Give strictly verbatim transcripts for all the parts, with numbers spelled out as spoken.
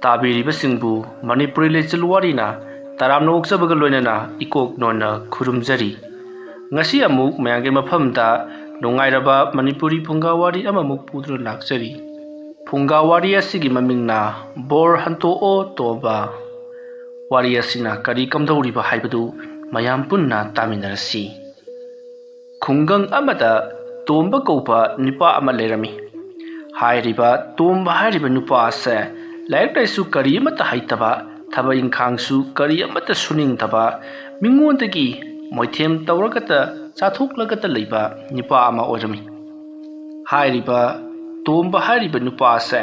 ꯇꯥꯕꯤꯔꯤꯕꯁꯤꯡꯕꯨ ꯃꯅꯤꯄꯨꯔꯤ ꯂꯤꯆꯠ ꯋꯥꯔꯤꯅ ꯇꯔꯥꯝꯅ ꯑꯣꯛꯆꯕꯒ ꯂꯣꯏꯅꯅ ꯏꯀꯣꯛ ꯅꯣꯟꯅ ꯈꯨꯔꯨꯝꯖꯔꯤ꯫ ꯉꯁꯤ ꯑꯃꯨꯛ ꯃꯌꯥꯝꯒꯤ ꯃꯐꯝꯗ ꯅꯨꯡꯉꯥꯏꯔꯕ ꯃꯅꯤꯄꯨꯔꯤ ꯐꯨꯡꯒꯥ ꯋꯥꯔꯤ ꯑꯃꯃꯨꯛ ꯄꯨꯗꯨꯅ ꯂꯥꯛꯆꯔꯤ꯫ ꯐꯨꯡꯒꯥ ꯋꯥꯔꯤ ꯑꯁꯤꯒꯤ ꯃꯃꯤꯡꯅ ꯕꯣꯔ ꯍꯟꯇꯣꯛꯑꯣ ꯇꯣꯝꯕ꯫ ꯋꯥꯔꯤ ꯑꯁꯤꯅ ꯀꯔꯤ ꯀꯝꯗꯧꯔꯤꯕ ꯍꯥꯏꯕꯗꯨ ꯃꯌꯥꯝ ꯄꯨꯟꯅ ꯇꯥꯃꯤꯟꯅꯔꯁꯤ꯫ ꯈꯨꯡꯒꯪ ꯑꯃꯗ ꯇꯣꯝꯕ ꯀꯧꯕ ꯅꯨꯄꯥ ꯑꯃ ꯂꯩꯔꯝꯃꯤ꯫ ꯍꯥꯏꯔꯤꯕ ꯇꯣꯝꯕ ꯍꯥꯏꯔꯤꯕ ꯅꯨꯄꯥ ꯑꯁꯦ ꯂꯥꯏꯔꯤꯛ ꯂꯥꯏꯁꯨ ꯀꯔꯤ ꯑꯃꯠꯇ ꯍꯩꯇꯕ, ꯊꯕꯛ ꯏꯪꯈꯥꯡꯁꯨ ꯀꯔꯤ ꯑꯃꯠꯇ ꯁꯨꯅꯤꯡꯗꯕ, ꯃꯤꯉꯣꯟꯗꯒꯤ ꯃꯣꯏꯊꯦꯝ ꯇꯧꯔꯒꯇ ꯆꯥꯊꯣꯛꯂꯒꯇ ꯂꯩꯕ ꯅꯨꯄꯥ ꯑꯃ ꯑꯣꯏꯔꯝꯃꯤ꯫ ꯍꯥꯏꯔꯤꯕ ꯇꯣꯝꯕ ꯍꯥꯏꯔꯤꯕ ꯅꯨꯄꯥ ꯑꯁꯦ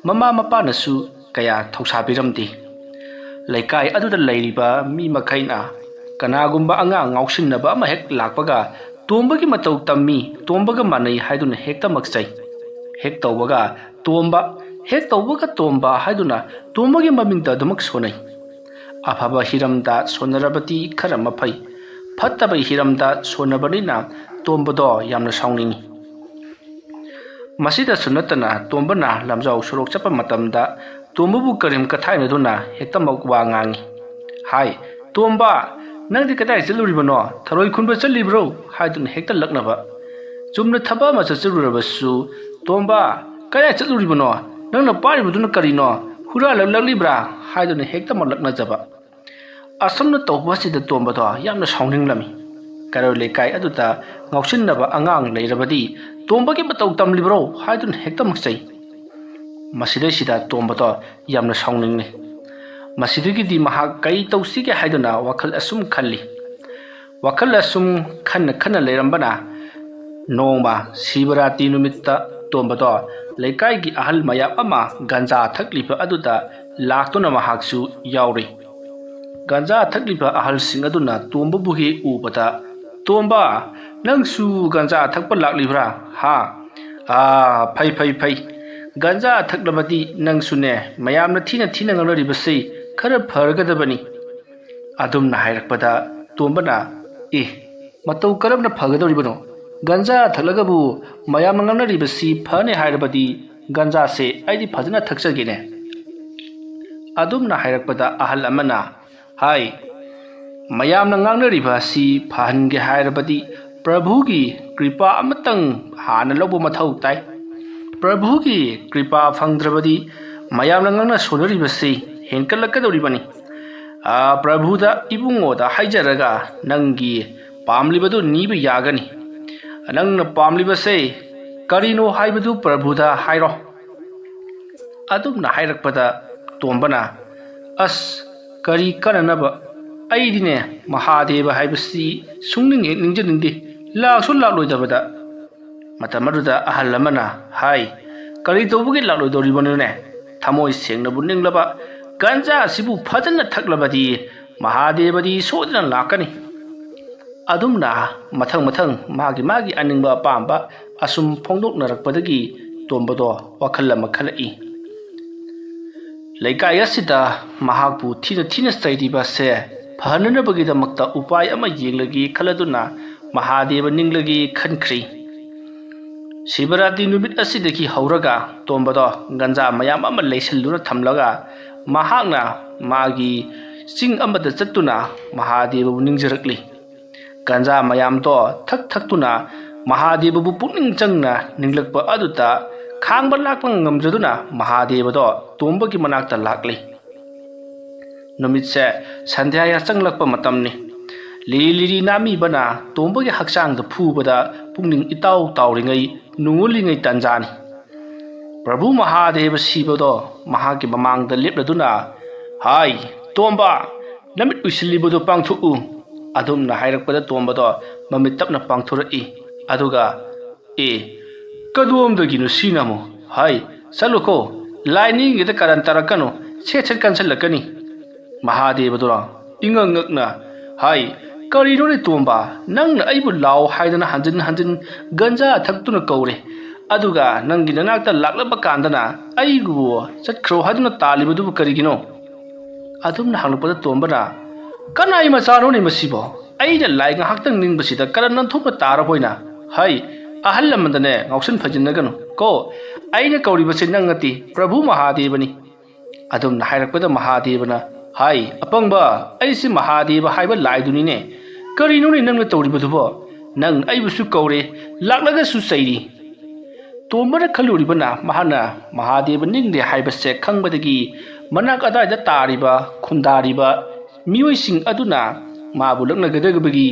ꯃꯃꯥ ꯃꯄꯥꯅꯁꯨ ꯀꯌꯥ ꯊꯧꯁꯥꯕꯤꯔꯝꯗꯦ꯫ ꯂꯩꯀꯥꯏ ꯑꯗꯨꯗ ꯂꯩꯔꯤꯕ ꯃꯤ ꯃꯈꯩꯅ ꯀꯅꯥꯒꯨꯝꯕ ꯑꯉꯥꯡ ꯉꯥꯎꯁꯤꯟꯅꯕ ꯑꯃ ꯍꯦꯛ ꯂꯥꯛꯄꯒ ꯇꯣꯝꯕꯒꯤ ꯃꯇꯧ ꯇꯝꯃꯤ, ꯇꯣꯝꯕꯒ ꯃꯥꯟꯅꯩ ꯍꯥꯏꯗꯨꯅ ꯍꯦꯛꯇ ꯃꯛꯆꯩ꯫ ꯍꯦꯛ ꯇꯧꯕꯒ ꯇꯣꯝꯕ, ꯍꯦꯛ ꯇꯧꯕꯒ ꯇꯣꯝꯕ ꯍꯥꯏꯗꯨꯅ ꯇꯣꯝꯕꯒꯤ ꯃꯃꯤꯡꯗ ꯑꯗꯨꯃꯛ ꯁꯣꯟꯅꯩ꯫ ꯑꯐꯕ ꯍꯤꯔꯝꯗ ꯁꯣꯟꯅꯔꯕꯗꯤ ꯈꯔ ꯃꯐꯩ, ꯐꯠꯇꯕ ꯍꯤꯔꯝꯗ ꯁꯣꯟꯅꯕꯅꯤꯅ ꯇꯣꯝꯕꯗꯣ ꯌꯥꯝꯅ ꯁꯥꯎꯅꯤꯡꯏ꯫ ꯃꯁꯤꯗꯁꯨ ꯅꯠꯇꯅ ꯇꯣꯝꯕꯅ ꯂꯝꯖꯥꯎ ꯁꯣꯔꯣꯛ ꯆꯠꯄ ꯃꯇꯝꯗ ꯇꯣꯝꯕꯕꯨ ꯀꯔꯦꯝ ꯀꯊꯥꯏꯅꯗꯨꯅ ꯍꯦꯛꯇꯃꯛ ꯋꯥ ꯉꯥꯡꯏ꯫ ꯍꯥꯏ, "ꯇꯣꯝꯕ, ꯅꯪꯗꯤ ꯀꯗꯥꯏ ꯆꯠꯂꯨꯔꯤꯕꯅꯣ? ꯊꯔꯣꯏ ꯈꯨꯟꯕ ꯆꯠꯂꯤꯕ꯭ꯔꯣ?" ꯍꯥꯏꯗꯨꯅ ꯍꯦꯛꯇ ꯂꯛꯅꯕ꯫ ꯆꯨꯝꯅ ꯊꯕꯛ ꯑꯃ ꯆꯠꯆꯔꯨꯔꯕꯁꯨ, "ꯇꯣꯝꯕ, ꯀꯗꯥꯏ ꯆꯠꯂꯨꯔꯤꯕꯅꯣ? ꯅꯪꯅ ꯄꯥꯏꯔꯤꯕꯗꯨꯅ ꯀꯔꯤꯅꯣ? ꯍꯨꯔꯥꯜꯂꯛꯂꯤꯕ꯭ꯔꯥ?" ꯍꯥꯏꯗꯨꯅ ꯍꯦꯛꯇꯃꯛ ꯂꯛꯅꯖꯕ꯫ ꯑꯁꯨꯝꯅ ꯇꯧꯕ ꯑꯁꯤꯗ ꯇꯣꯝꯕꯗꯣ ꯌꯥꯝꯅ ꯁꯥꯎꯅꯤꯡꯂꯝꯃꯤ꯫ ꯀꯩꯔꯣꯏ ꯂꯩꯀꯥꯏ ꯑꯗꯨꯗ ꯉꯥꯎꯁꯤꯟꯅꯕ ꯑꯉꯥꯡ ꯂꯩꯔꯕꯗꯤ ꯇꯣꯝꯕꯒꯤ ꯃꯇꯧ ꯇꯝꯂꯤꯕ꯭ꯔꯣ ꯍꯥꯏꯗꯨꯅ ꯍꯦꯛꯇ ꯃꯛꯆꯩ꯫ ꯃꯁꯤꯗꯩꯁꯤꯗ ꯇꯣꯝꯕꯗꯣ ꯌꯥꯝꯅ ꯁꯥꯎꯅꯤꯡꯂꯤ꯫ ꯃꯁꯤꯗꯒꯤꯗꯤ ꯃꯍꯥꯛ ꯀꯔꯤ ꯇꯧꯁꯤꯒꯦ ꯍꯥꯏꯗꯨꯅ ꯋꯥꯈꯜ ꯑꯁꯨꯝ ꯈꯜꯂꯤ꯫ ꯋꯥꯈꯜ ꯑꯁꯨꯝ ꯈꯟꯅ ꯈꯟꯅ ꯂꯩꯔꯝꯕꯅ ꯅꯣꯡꯃ ꯁꯤꯕꯔꯥꯇꯤ ꯅꯨꯃꯤꯠꯇ ꯇꯣꯝꯕꯗꯣ ꯂꯩꯀꯥꯏꯒꯤ ꯑꯍꯜ ꯃꯌꯥꯝ ꯑꯃ ꯒꯟꯖꯥ ꯊꯛꯂꯤꯕ ꯑꯗꯨꯗ ꯂꯥꯛꯇꯨꯅ ꯃꯍꯥꯛꯁꯨ ꯌꯥꯎꯔꯤ꯫ ꯒꯟꯖꯥ ꯊꯛꯂꯤꯕ ꯑꯍꯜꯁꯤꯡ ꯑꯗꯨꯅ ꯇꯣꯝꯕꯕꯨ ꯍꯦꯛ ꯎꯕꯗ, "ꯇꯣꯝꯕ, ꯅꯪꯁꯨ ꯒꯟꯖꯥ ꯊꯛꯄ ꯂꯥꯛꯂꯤꯕ꯭ꯔꯥ? ꯍꯥ? ꯑꯥ, ꯐꯩ, ꯐꯩ, ꯐꯩ꯫ ꯒꯟꯖꯥ ꯊꯛꯂꯕꯗꯤ ꯅꯪꯁꯨꯅꯦ, ꯃꯌꯥꯝꯅ ꯊꯤꯅ ꯊꯤꯅ ꯉꯥꯡꯅꯔꯤꯕꯁꯤ ꯈꯔ ꯐꯔꯒꯗꯕꯅꯤ"꯫ ꯑꯗꯨꯝꯅ ꯍꯥꯏꯔꯛꯄꯗ ꯇꯣꯝꯕꯅ, "ꯑꯦ, ꯃꯇꯧ ꯀꯔꯝꯅ ꯐꯒꯗꯧꯔꯤꯕꯅꯣ? ꯒꯟꯖꯥ ꯊꯛꯂꯒꯕꯨ ꯃꯌꯥꯝꯅ ꯉꯥꯡꯅꯔꯤꯕꯁꯤ ꯐꯅꯤ ꯍꯥꯏꯔꯕꯗꯤ ꯒꯟꯖꯥꯁꯦ ꯑꯩꯗꯤ ꯐꯖꯅ ꯊꯛꯆꯒꯦꯅꯦ"꯫ ꯑꯗꯨꯝꯅ ꯍꯥꯏꯔꯛꯄꯗ ꯑꯍꯜ ꯑꯃꯅ, "ꯍꯥꯏ, ꯃꯌꯥꯝꯅ ꯉꯥꯡꯅꯔꯤꯕ ꯑꯁꯤ ꯐꯍꯟꯒꯦ ꯍꯥꯏꯔꯕꯗꯤ ꯄ꯭ꯔꯚꯨꯒꯤ ꯀ꯭ꯔꯤꯄꯥ ꯑꯃꯇꯪ ꯍꯥꯟꯅ ꯂꯧꯕ ꯃꯊꯧ ꯇꯥꯏ꯫ ꯄ꯭ꯔꯚꯨꯒꯤ ꯀ꯭ꯔꯤꯄꯥ ꯐꯪꯗ꯭ꯔꯕꯗꯤ ꯃꯌꯥꯝꯅ ꯉꯥꯡꯅ ꯁꯣꯟꯅꯔꯤꯕꯁꯤ ꯍꯦꯟꯀꯠꯂꯛꯀꯗꯧꯔꯤꯕꯅꯤ꯫ ꯑꯥ, ꯄ꯭ꯔꯚꯨꯗ, ꯏꯕꯨꯡꯉꯣꯗ ꯍꯥꯏꯖꯔꯒ ꯅꯪꯒꯤ ꯄꯥꯝꯂꯤꯕꯗꯨ ꯅꯤꯕ ꯌꯥꯒꯅꯤ꯫ ꯅꯪꯅ ꯄꯥꯝꯂꯤꯕꯁꯦ ꯀꯔꯤꯅꯣ ꯍꯥꯏꯕꯗꯨ ꯄ꯭ꯔꯚꯨꯗ ꯍꯥꯏꯔꯣ"꯫ ꯑꯗꯨꯝꯅ ꯍꯥꯏꯔꯛꯄꯗ ꯇꯣꯝꯕꯅ, "ꯑꯁ, ꯀꯔꯤ ꯀꯥꯟꯅꯅꯕ? ꯑꯩꯗꯤꯅꯦ, ꯃꯍꯥꯗꯦꯕ ꯍꯥꯏꯕꯁꯤ ꯁꯨꯡꯅꯤꯡ ꯍꯦꯛ ꯅꯤꯡꯖꯅꯤꯡꯗꯦ, ꯂꯥꯛꯁꯨ ꯂꯥꯛꯂꯣꯏꯗꯕꯗ"꯫ ꯃꯇꯝ ꯑꯗꯨꯗ ꯑꯍꯜ ꯑꯃꯅ ꯍꯥꯏ, "ꯀꯔꯤ ꯇꯧꯕꯒꯤ ꯂꯥꯛꯂꯣꯏꯗꯧꯔꯤꯕꯅꯣꯅꯦ? ꯊꯃꯣꯏ ꯁꯦꯡꯅꯕꯨ ꯅꯤꯡꯂꯕ, ꯒꯟꯖꯥ ꯑꯁꯤꯕꯨ ꯐꯖꯅ ꯊꯛꯂꯕꯗꯤ ꯃꯍꯥꯗꯦꯕꯗꯤ ꯁꯣꯏꯗꯅ ꯂꯥꯛꯀꯅꯤ"꯫ ꯑꯗꯨꯝꯅ ꯃꯊꯪ ꯃꯊꯪ ꯃꯥꯒꯤ ꯃꯥꯒꯤ ꯑꯅꯤꯡꯕ ꯑꯄꯥꯝꯕ ꯑꯁꯨꯝ ꯐꯣꯡꯗꯣꯛꯅꯔꯛꯄꯗꯒꯤ ꯇꯣꯝꯕꯗꯣ ꯋꯥꯈꯜ ꯑꯃ ꯈꯜꯂꯛꯏ꯫ ꯂꯩꯀꯥꯏ ꯑꯁꯤꯗ ꯃꯍꯥꯛꯄꯨ ꯊꯤꯅ ꯊꯤꯅ ꯆꯩꯔꯤꯕ ꯑꯁꯦ ꯐꯍꯟꯅꯅꯕꯒꯤꯗꯃꯛꯇ ꯎꯄꯥꯏ ꯑꯃ ꯌꯦꯡꯂꯒꯦ ꯈꯜꯂꯗꯨꯅ ꯃꯍꯥꯗꯦꯕ ꯅꯤꯡꯂꯒꯦ ꯈꯟꯈ꯭ꯔꯤ꯫ ꯁꯤꯕꯔꯥꯇꯤ ꯅꯨꯃꯤꯠ ꯑꯁꯤꯗꯒꯤ ꯍꯧꯔꯒ ꯇꯣꯝꯕꯗꯣ ꯒꯟꯖꯥ ꯃꯌꯥꯝ ꯑꯃ ꯂꯩꯁꯤꯜꯗꯨꯅ ꯊꯝꯂꯒ ꯃꯍꯥꯛꯅ ꯃꯥꯒꯤ ꯆꯤꯡ ꯑꯃꯗ ꯆꯠꯇꯨꯅ ꯃꯍꯥꯗꯦꯕꯕꯨ ꯅꯤꯡꯖꯔꯛꯂꯤ꯫ ꯒꯟꯖꯥ ꯃꯌꯥꯝꯗꯣ ꯊꯛ ꯊꯛꯇꯨꯅ ꯃꯍꯥꯗꯦꯕꯕꯨ ꯄꯨꯛꯅꯤꯡ ꯆꯪꯅ ꯅꯤꯡꯂꯛꯄ ꯑꯗꯨꯗ ꯈꯥꯡꯕ ꯂꯥꯛꯄ ꯉꯝꯗ꯭ꯔꯗꯨꯅ ꯃꯍꯥꯗꯦꯕꯗꯣ ꯇꯣꯝꯕꯒꯤ ꯃꯅꯥꯛꯇ ꯂꯥꯛꯂꯤ꯫ ꯅꯨꯃꯤꯠꯁꯦ ꯁꯟꯙ꯭ꯌꯥ ꯌꯥꯆꯪꯂꯛꯄ ꯃꯇꯝꯅꯤ꯫ ꯂꯤꯔꯤ ꯂꯤꯔꯤ ꯅꯥꯃꯤꯕꯅ ꯇꯣꯝꯕꯒꯤ ꯍꯛꯆꯥꯡꯗ ꯐꯨꯕꯗ ꯄꯨꯛꯅꯤꯡ ꯏꯇꯥꯎ ꯇꯥꯎꯔꯤꯉꯩ, ꯅꯨꯡꯉꯨꯜꯂꯤꯉꯩ ꯇꯥꯟꯖꯥꯅꯤ꯫ ꯄ꯭ꯔꯚꯨ ꯃꯍꯥꯗꯦꯕ ꯁꯤꯕꯗꯣ ꯃꯍꯥꯛꯀꯤ ꯃꯃꯥꯡꯗ ꯂꯦꯞꯂꯗꯨꯅ, "ꯍꯥꯏ, ꯇꯣꯝꯕ, ꯅꯃꯤꯠ ꯎꯏꯁꯤꯜꯂꯤꯕꯗꯨ ꯄꯥꯡꯊꯣꯛꯎ"꯫ ꯑꯗꯨꯝꯅ ꯍꯥꯏꯔꯛꯄꯗ ꯇꯣꯝꯕꯗꯣ ꯃꯃꯤꯠ ꯇꯞꯅ ꯄꯥꯡꯊꯣꯔꯛꯏ꯫ ꯑꯗꯨꯒ, "ꯑꯦ, ꯀꯗꯣꯝꯗꯒꯤꯅꯣ ꯁꯤꯅ ꯑꯃꯨꯛ? ꯍꯥꯏ, ꯆꯠꯂꯨꯀꯣ, ꯂꯥꯏ ꯅꯤꯡꯉꯤꯉꯩꯗ ꯀꯔꯟ ꯇꯥꯔꯛꯀꯅꯨ, ꯁꯦꯠ ꯁꯦꯠ ꯀꯟꯁꯤꯜꯂꯛꯀꯅꯤ"꯫ ꯃꯍꯥꯗꯦꯕꯗꯨꯔꯣ ꯏꯉꯛ ꯉꯛꯅ, "ꯍꯥꯏ, ꯀꯔꯤꯅꯣꯅꯦ ꯇꯣꯝꯕ, ꯅꯪꯅ ꯑꯩꯕꯨ ꯂꯥꯎ ꯍꯥꯏꯗꯅ ꯍꯟꯖꯤꯟ ꯍꯟꯖꯤꯟ ꯒꯟꯖꯥ ꯊꯛꯇꯨꯅ ꯀꯧꯔꯦ, ꯑꯗꯨꯒ ꯅꯪꯒꯤ ꯅꯅꯥꯛꯇ ꯂꯥꯛꯂꯕ ꯀꯥꯟꯗꯅ ꯑꯩꯕꯨ ꯆꯠꯈ꯭ꯔꯣ ꯍꯥꯏꯗꯨꯅ ꯇꯥꯜꯂꯤꯕꯗꯨꯕꯨ ꯀꯔꯤꯒꯤꯅꯣ?" ꯑꯗꯨꯝꯅ ꯍꯪꯂꯛꯄꯗ ꯇꯣꯝꯕꯅ, "ꯀꯅꯥꯏ ꯃꯆꯥꯅꯣꯅꯦ ꯃꯁꯤꯕꯣ? ꯑꯩꯅ ꯂꯥꯏ ꯉꯥꯏꯍꯥꯛꯇꯪ ꯅꯤꯡꯕꯁꯤꯗ ꯀꯔꯟ ꯅꯟꯊꯣꯛꯅ ꯇꯥꯔꯕꯣꯏꯅ? ꯍꯩ, ꯑꯍꯜ ꯂꯃꯟꯗꯅꯦ ꯉꯥꯎꯁꯤꯟ ꯐꯩꯖꯤꯟꯅꯒꯅꯨ ꯀꯣ꯫ ꯑꯩꯅ ꯀꯧꯔꯤꯕꯁꯤ ꯅꯪ ꯅꯠꯇꯦ, ꯄ꯭ꯔꯚꯨ ꯃꯍꯥꯗꯦꯕꯅꯤ"꯫ ꯑꯗꯨꯝꯅ ꯍꯥꯏꯔꯛꯄꯗ ꯃꯍꯥꯗꯦꯕꯅ, "ꯍꯥꯏ, ꯑꯄꯪꯕ, ꯑꯩꯁꯤ ꯃꯍꯥꯗꯦꯕ ꯍꯥꯏꯕ ꯂꯥꯏꯗꯨꯅꯤꯅꯦ꯫ ꯀꯔꯤꯅꯣꯅꯦ ꯅꯪꯅ ꯇꯧꯔꯤꯕꯗꯨꯕꯣ? ꯅꯪ ꯑꯩꯕꯨꯁꯨ ꯀꯧꯔꯦ, ꯂꯥꯛꯂꯒꯁꯨ ꯆꯩꯔꯤ꯫" ꯇꯣꯝꯕꯅ ꯈꯜꯂꯨꯔꯤꯕꯅ ꯃꯍꯥꯛꯅ ꯃꯍꯥꯗꯦꯕ ꯅꯤꯡꯗꯦ ꯍꯥꯏꯕꯁꯦ ꯈꯪꯕꯗꯒꯤ ꯃꯅꯥꯛ ꯑꯗꯥꯏꯗ ꯇꯥꯔꯤꯕ, ꯈꯨꯟꯗꯥꯔꯤꯕ ꯃꯤꯑꯣꯏꯁꯤꯡ ꯑꯗꯨꯅ ꯃꯥꯕꯨ ꯂꯛꯅꯒꯗꯕꯒꯤ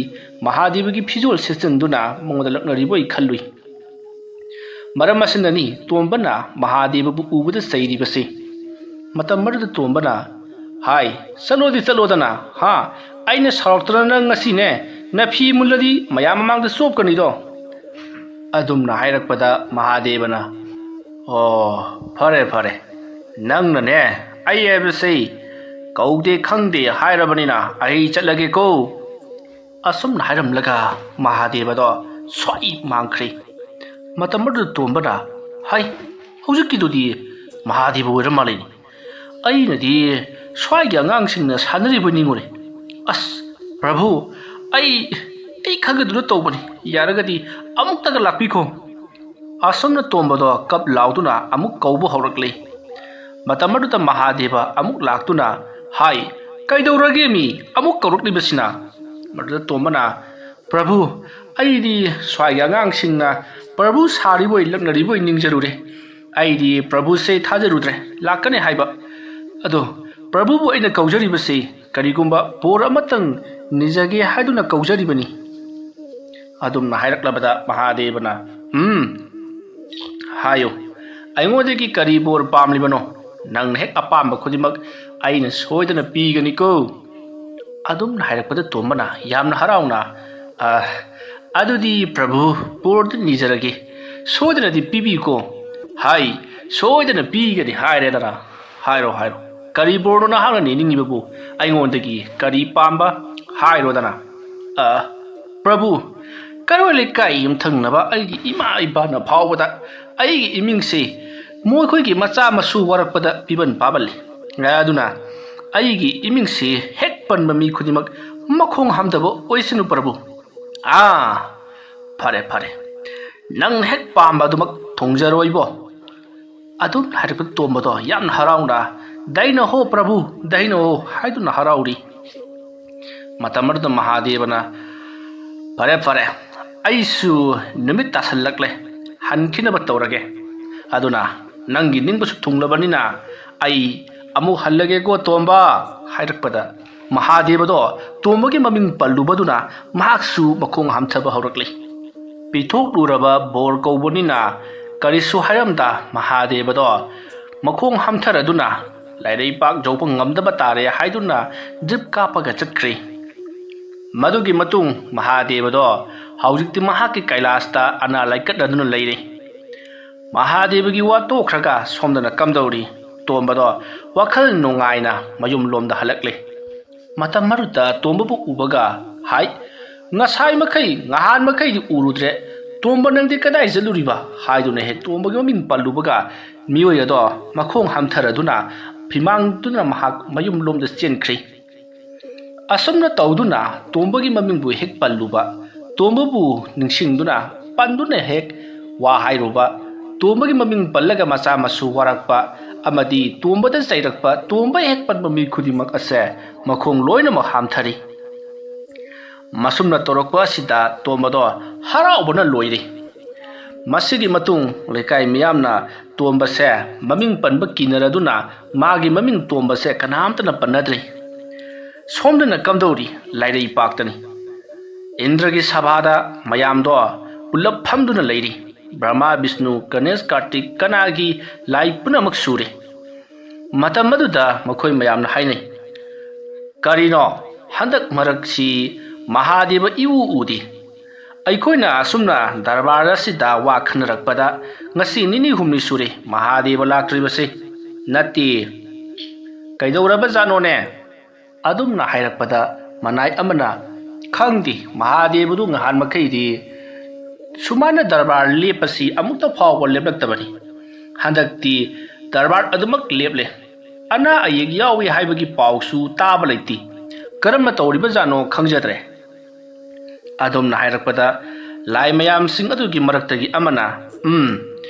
ꯃꯍꯥꯗꯦꯕꯒꯤ ꯐꯤꯖꯣꯜ ꯁꯦꯠꯆꯟꯗꯨꯅ ꯃꯉꯣꯟꯗ ꯂꯛꯅꯔꯤꯕꯣꯏ ꯈꯜꯂꯨꯏ꯫ ꯃꯔꯝ ꯑꯁꯤꯅꯅꯤ ꯇꯣꯝꯕꯅ ꯃꯍꯥꯗꯦꯕꯕꯨ ꯎꯕꯗ ꯆꯩꯔꯤꯕꯁꯤ꯫ ꯃꯇꯝ ꯑꯗꯨꯗ ꯇꯣꯝꯕꯅ, "ꯍꯥꯏ, ꯆꯠꯂꯣꯗꯤ ꯆꯠꯂꯣꯗꯅ, ꯍꯥ? ꯑꯩꯅ ꯁꯥꯎꯔꯛꯇꯅ ꯅꯪ ꯉꯁꯤꯅꯦ, ꯅꯐꯤ ꯃꯨꯜꯂꯗꯤ ꯃꯌꯥꯝ ꯃꯃꯥꯡꯗ ꯆꯣꯞꯀꯅꯤꯗꯣ꯫" ꯑꯗꯨꯝꯅ ꯍꯥꯏꯔꯛꯄꯗ ꯃꯍꯥꯗꯦꯕꯅ, "ꯑꯣ, ꯐꯔꯦ, ꯐꯔꯦ꯫ ꯅꯪꯅꯅꯦ, ꯑꯩ ꯍꯥꯏꯕꯁꯤ ꯀꯧꯗꯦ ꯈꯪꯗꯦ ꯍꯥꯏꯔꯕꯅꯤꯅ ꯑꯩ ꯆꯠꯂꯒꯦꯀꯣ꯫" ꯑꯁꯨꯝꯅ ꯍꯥꯏꯔꯝꯂꯒ ꯃꯍꯥꯗꯦꯕꯗꯣ ꯁ꯭ꯋꯥꯏ ꯃꯥꯡꯈ꯭ꯔꯦ꯫ ꯃꯇꯝ ꯑꯗꯨꯗ ꯇꯣꯝꯕꯅ, "ꯍꯥꯏ, ꯍꯧꯖꯤꯛꯀꯤꯗꯨꯗꯤ ꯃꯍꯥꯗꯦꯕ ꯑꯣꯏꯔ ꯃꯥꯜꯂꯤꯅꯦ꯫ ꯑꯩꯅꯗꯤ ꯁ꯭ꯋꯥꯏꯒꯤ ꯑꯉꯥꯡꯁꯤꯡꯅ ꯁꯥꯟꯅꯔꯤꯕ ꯅꯤꯡꯉꯨꯔꯦ꯫ ꯑꯁ, ꯄ꯭ꯔꯚꯨ, ꯑꯩ, ꯑꯩ ꯈꯪꯒꯗꯨꯅ ꯇꯧꯕꯅꯤ꯫ ꯌꯥꯔꯒꯗꯤ ꯑꯃꯨꯛꯇꯒ ꯂꯥꯛꯄꯤꯈꯣ꯫" ꯑꯁꯨꯝꯅ ꯇꯣꯝꯕꯗꯣ ꯀꯞ ꯂꯥꯎꯗꯨꯅ ꯑꯃꯨꯛ ꯀꯧꯕ ꯍꯧꯔꯛꯂꯤ꯫ ꯃꯇꯝ ꯑꯗꯨꯗ ꯃꯍꯥꯗꯦꯕ ꯑꯃꯨꯛ ꯂꯥꯛꯇꯨꯅ, "ꯍꯥꯏ, ꯀꯩꯗꯧꯔꯒꯦ ꯃꯤ ꯑꯃꯨꯛ ꯀꯧꯔꯛꯂꯤꯕꯁꯤꯅ?" ꯃꯗꯨꯗ ꯇꯣꯝꯕꯅ, "ꯄ꯭ꯔꯚꯨ, ꯑꯩꯗꯤ ꯁ꯭ꯋꯥꯏꯒꯤ ꯑꯉꯥꯡꯁꯤꯡꯅ ꯄ꯭ꯔꯚꯨ ꯁꯥꯔꯤꯕꯣꯏ ꯂꯛꯅꯔꯤꯕꯣꯏ ꯅꯤꯡꯖꯔꯨꯔꯦ꯫ ꯑꯩꯗꯤ ꯄ꯭ꯔꯚꯨꯁꯦ ꯊꯥꯖꯔꯨꯗ꯭ꯔꯦ, ꯂꯥꯛꯀꯅꯤ ꯍꯥꯏꯕ꯫ ꯑꯗꯣ ꯄ꯭ꯔꯚꯨꯕꯨ ꯑꯩꯅ ꯀꯧꯖꯔꯤꯕꯁꯤ ꯀꯔꯤꯒꯨꯝꯕ ꯕꯣꯔ ꯑꯃꯇꯪ ꯅꯤꯖꯒꯦ ꯍꯥꯏꯗꯨꯅ ꯀꯧꯖꯔꯤꯕꯅꯤ꯫" ꯑꯗꯨꯝꯅ ꯍꯥꯏꯔꯛꯂꯕꯗ ꯃꯍꯥꯗꯦꯕꯅ, "ꯎꯝ, ꯍꯥꯏꯌꯨ, ꯑꯩꯉꯣꯟꯗꯒꯤ ꯀꯔꯤ ꯕꯣꯔ ꯄꯥꯝꯂꯤꯕꯅꯣ? ꯅꯪꯅ ꯍꯦꯛ ꯑꯄꯥꯝꯕ ꯈꯨꯗꯤꯡꯃꯛ ꯑꯩꯅ ꯁꯣꯏꯗꯅ ꯄꯤꯒꯅꯤꯀꯣ꯫" ꯑꯗꯨꯝꯅ ꯍꯥꯏꯔꯛꯄꯗ ꯇꯣꯝꯕꯅ ꯌꯥꯝꯅ ꯍꯔꯥꯎꯅ, "ꯑ, ꯑꯗꯨꯗꯤ ꯄ꯭ꯔꯚꯨ, ꯕꯣꯔꯗꯨ ꯅꯤꯖꯔꯒꯦ꯫ ꯁꯣꯏꯗꯅꯗꯤ ꯄꯤꯕꯤꯌꯨꯀꯣ꯫" "ꯍꯥꯏ, ꯁꯣꯏꯗꯅ ꯄꯤꯒꯅꯤ ꯍꯥꯏꯔꯦꯗꯅ꯫ ꯍꯥꯏꯔꯣ, ꯍꯥꯏꯔꯣ꯫ ꯀꯔꯤ ꯕꯣꯔꯅꯣ ꯅꯍꯥꯛꯅ ꯅꯤꯅꯤꯡꯉꯤꯕꯕꯨ? ꯑꯩꯉꯣꯟꯗꯒꯤ ꯀꯔꯤ ꯄꯥꯝꯕ? ꯍꯥꯏꯔꯣꯗꯅ꯫" "ꯑ, ꯄ꯭ꯔꯚꯨ, ꯀꯩꯔꯣꯜ ꯂꯩꯀꯥꯏ ꯌꯨꯝꯊꯪꯅꯕ ꯑꯩꯒꯤ ꯏꯃꯥ ꯏꯄꯥꯅ ꯐꯥꯎꯕꯗ ꯑꯩꯒꯤ ꯏꯃꯤꯡꯁꯤ ꯃꯈꯣꯏꯒꯤ ꯃꯆꯥ ꯃꯁꯨ ꯋꯥꯔꯛꯄꯗ ꯄꯤꯕꯟ ꯄꯥꯕꯜꯂꯤ꯫ ꯑꯗꯨꯅ ꯑꯩꯒꯤ ꯏꯃꯤꯡꯁꯤ ꯍꯦꯛ ꯄꯟꯕ ꯃꯤ ꯈꯨꯗꯤꯡꯃꯛ ꯃꯈꯣꯡ ꯍꯥꯝꯊꯕ ꯑꯣꯏꯁꯅꯨ ꯄ꯭ꯔꯚꯨ꯫" "ꯑꯥ, ꯐꯔꯦ, ꯐꯔꯦ꯫ ꯅꯪ ꯍꯦꯛ ꯄꯥꯝꯕ ꯑꯗꯨꯃꯛ ꯊꯨꯡꯖꯔꯣꯏꯕꯣ꯫" ꯑꯗꯨꯝ ꯍꯥꯏꯔꯛꯄ ꯇꯣꯝꯕꯗꯣ ꯌꯥꯝꯅ ꯍꯔꯥꯎꯅ "ꯗꯩꯅ ꯍꯣ ꯄ꯭ꯔꯚꯨ, ꯗꯩꯅ ꯍꯣ" ꯍꯥꯏꯗꯨꯅ ꯍꯔꯥꯎꯔꯤ꯫ ꯃꯇꯝ ꯑꯗꯨꯗ ꯃꯍꯥꯗꯦꯕꯅ, "ꯐꯔꯦ, ꯐꯔꯦ, ꯑꯩꯁꯨ ꯅꯨꯃꯤꯠ ꯇꯥꯁꯜꯂꯛꯂꯦ, ꯍꯟꯈꯤꯅꯕ ꯇꯧꯔꯒꯦ꯫ ꯑꯗꯨꯅ ꯅꯪꯒꯤ ꯅꯤꯡꯕꯁꯨ ꯊꯨꯡꯂꯕꯅꯤꯅ ꯑꯩ ꯑꯃꯨꯛ ꯍꯜꯂꯒꯦꯀꯣ ꯇꯣꯝꯕ" ꯍꯥꯏꯔꯛꯄꯗ, ꯃꯍꯥꯗꯦꯕꯗꯣ ꯇꯣꯝꯕꯒꯤ ꯃꯃꯤꯡ ꯄꯜꯂꯨꯕꯗꯨꯅ ꯃꯍꯥꯛꯁꯨ ꯃꯈꯣꯡ ꯍꯥꯝꯊꯕ ꯍꯧꯔꯛꯂꯤ꯫ ꯄꯤꯊꯣꯛꯂꯨꯔꯕ ꯕꯣꯔ ꯀꯧꯕꯅꯤꯅ ꯀꯔꯤꯁꯨ ꯍꯥꯏꯔꯝꯗ ꯃꯍꯥꯗꯦꯕꯗꯣ ꯃꯈꯣꯡ ꯍꯥꯝꯊꯔꯗꯨꯅ ꯂꯥꯏꯔꯩꯄꯥꯛ ꯌꯧꯕ ꯉꯝꯗꯕ ꯇꯥꯔꯦ ꯍꯥꯏꯗꯨꯅ ꯗ꯭ꯔꯤꯞ ꯀꯥꯞꯄꯒ ꯆꯠꯈ꯭ꯔꯦ꯫ ꯃꯗꯨꯒꯤ ꯃꯇꯨꯡ ꯃꯍꯥꯗꯦꯕꯗꯣ ꯍꯧꯖꯤꯛꯇꯤ ꯃꯍꯥꯛꯀꯤ ꯀꯩꯂꯥꯁꯇ ꯑꯅꯥ ꯂꯥꯏꯀꯠꯅꯗꯨꯅ ꯂꯩꯔꯤ꯫ ꯃꯍꯥꯗꯦꯕꯒꯤ ꯋꯥ ꯇꯣꯛꯈ꯭ꯔꯒ ꯁꯣꯝꯗꯅ ꯀꯝꯗꯧꯔꯤ? ꯇꯣꯝꯕꯗꯣ ꯋꯥꯈꯜ ꯅꯨꯡꯉꯥꯏꯅ ꯃꯌꯨꯝ ꯂꯣꯝꯗ ꯍꯜꯂꯛꯂꯦ꯫ ꯃꯇꯝ ꯃꯔꯨꯠꯇ ꯇꯣꯝꯕꯕꯨ ꯎꯕꯒ, "ꯍꯥꯏ, ꯉꯁꯥꯏ ꯃꯈꯩ, ꯉꯍꯥꯟ ꯃꯈꯩꯗꯤ ꯎꯔꯨꯗ꯭ꯔꯦ꯫ ꯇꯣꯝꯕ, ꯅꯪꯗꯤ ꯀꯗꯥꯏ ꯆꯠꯂꯨꯔꯤꯕ?" ꯍꯥꯏꯗꯨꯅ ꯍꯦꯛ ꯇꯣꯝꯕꯒꯤ ꯃꯃꯤꯡ ꯄꯜꯂꯨꯕꯒ, ꯃꯤꯑꯣꯏ ꯑꯗꯣ ꯃꯈꯣꯡ ꯍꯥꯝꯊꯔꯗꯨꯅ ꯐꯤꯃꯥꯡꯗꯨꯅ ꯃꯍꯥꯛ ꯃꯌꯨꯝ ꯂꯣꯝꯗ ꯆꯦꯟꯈ꯭ꯔꯦ꯫ ꯑꯁꯨꯝꯅ ꯇꯧꯗꯨꯅ ꯇꯣꯝꯕꯒꯤ ꯃꯃꯤꯡꯕꯨ ꯍꯦꯛ ꯄꯜꯂꯨꯕ, ꯇꯣꯝꯕꯕꯨ ꯅꯤꯡꯁꯤꯡꯗꯨꯅ ꯄꯟꯗꯨꯅ ꯍꯦꯛ ꯋꯥ ꯍꯥꯏꯔꯨꯕ, ꯇꯣꯝꯕꯒꯤ ꯃꯃꯤꯡ ꯄꯜꯂꯒ ꯃꯆꯥ ꯃꯁꯨ ꯋꯥꯔꯛꯄ ꯑꯃꯗꯤ ꯇꯣꯝꯕꯗ ꯆꯩꯔꯛꯄ, ꯇꯣꯝꯕ ꯍꯦꯛ ꯄꯟꯕ ꯃꯤ ꯈꯨꯗꯤꯡꯃꯛ ꯑꯁꯦ ꯃꯈꯣꯡ ꯂꯣꯏꯅꯃꯛ ꯍꯥꯝꯊꯔꯤ꯫ ꯃꯁꯨꯝꯅ ꯇꯧꯔꯛꯄ ꯑꯁꯤꯗ ꯇꯣꯝꯕꯗꯣ ꯍꯔꯥꯎꯕꯅ ꯂꯣꯏꯔꯤ꯫ ꯃꯁꯤꯒꯤ ꯃꯇꯨꯡ ꯂꯩꯀꯥꯏ ꯃꯤꯌꯥꯝꯅ ꯇꯣꯝꯕꯁꯦ ꯃꯃꯤꯡ ꯄꯟꯕ ꯀꯤꯅꯔꯗꯨꯅ ꯃꯥꯒꯤ ꯃꯃꯤꯡ ꯇꯣꯝꯕꯁꯦ ꯀꯅꯥꯝꯇꯅ ꯄꯟꯅꯗ꯭ꯔꯤ꯫ ꯁꯣꯝꯗꯅ ꯀꯝꯗꯧꯔꯤ? ꯂꯥꯏꯔꯩ ꯄꯥꯛꯇꯅꯤ꯫ ꯏꯟꯗ꯭ꯔꯒꯤ ꯁꯚꯥꯗ ꯃꯌꯥꯝꯗꯣ ꯄꯨꯜꯂꯞ ꯐꯝꯗꯨꯅ ꯂꯩꯔꯤ꯫ ꯕ꯭ꯔꯍꯃꯥ, ꯕꯤꯁꯅꯨ, ꯒꯅꯦꯁ, ꯀꯥꯔꯇꯤꯛ, ꯀꯅꯥꯒꯤ ꯂꯥꯏ ꯄꯨꯝꯅꯃꯛ ꯁꯨꯔꯦ꯫ ꯃꯇꯝ ꯑꯗꯨꯗ ꯃꯈꯣꯏ ꯃꯌꯥꯝꯅ ꯍꯥꯏꯅꯩ, "ꯀꯔꯤꯅꯣ, ꯍꯟꯗꯛ ꯃꯔꯛꯁꯤ ꯃꯍꯥꯗꯦꯕ ꯏꯎ ꯎꯗꯦ꯫ ꯑꯩꯈꯣꯏꯅ ꯑꯁꯨꯝꯅ ꯗꯔꯕꯥꯔ ꯑꯁꯤꯗ ꯋꯥ ꯈꯟꯅꯔꯛꯄꯗ ꯉꯁꯤ ꯅꯤꯅꯤ ꯍꯨꯝꯅꯤ ꯁꯨꯔꯦ ꯃꯍꯥꯗꯦꯕ ꯂꯥꯛꯇ꯭ꯔꯤꯕꯁꯤ꯫ ꯅꯠꯇꯦ, ꯀꯩꯗꯧꯔꯕꯖꯥꯠꯅꯣꯅꯦ?" ꯑꯗꯨꯝꯅ ꯍꯥꯏꯔꯛꯄꯗ ꯃꯅꯥꯏ ꯑꯃꯅ, "ꯈꯪꯗꯦ, ꯃꯍꯥꯗꯦꯕꯗꯨ ꯉꯍꯥꯟ ꯃꯈꯩꯗꯤ ꯁꯨꯃꯥꯏꯅ ꯗꯔꯕꯥꯔ ꯂꯦꯞꯄꯁꯤ ꯑꯃꯨꯛꯇ ꯐꯥꯎꯕ ꯂꯦꯞꯂꯛꯇꯕꯅꯤ꯫ ꯍꯟꯗꯛꯇꯤ ꯗꯔꯕꯥꯔ ꯑꯗꯨꯃꯛ ꯂꯦꯞꯂꯦ꯫ ꯑꯅꯥ ꯑꯌꯦꯛ ꯌꯥꯎꯏ ꯍꯥꯏꯕꯒꯤ ꯄꯥꯎꯁꯨ ꯇꯥꯕ ꯂꯩꯇꯦ꯫ ꯀꯔꯝꯅ ꯇꯧꯔꯤꯕꯖꯥꯠꯅꯣ ꯈꯪꯖꯗ꯭ꯔꯦ꯫" ꯑꯗꯨꯝꯅ ꯍꯥꯏꯔꯛꯄꯗ ꯂꯥꯏ ꯃꯌꯥꯝꯁꯤꯡ ꯑꯗꯨꯒꯤ ꯃꯔꯛꯇꯒꯤ ꯑꯃꯅ, "ꯎꯝ,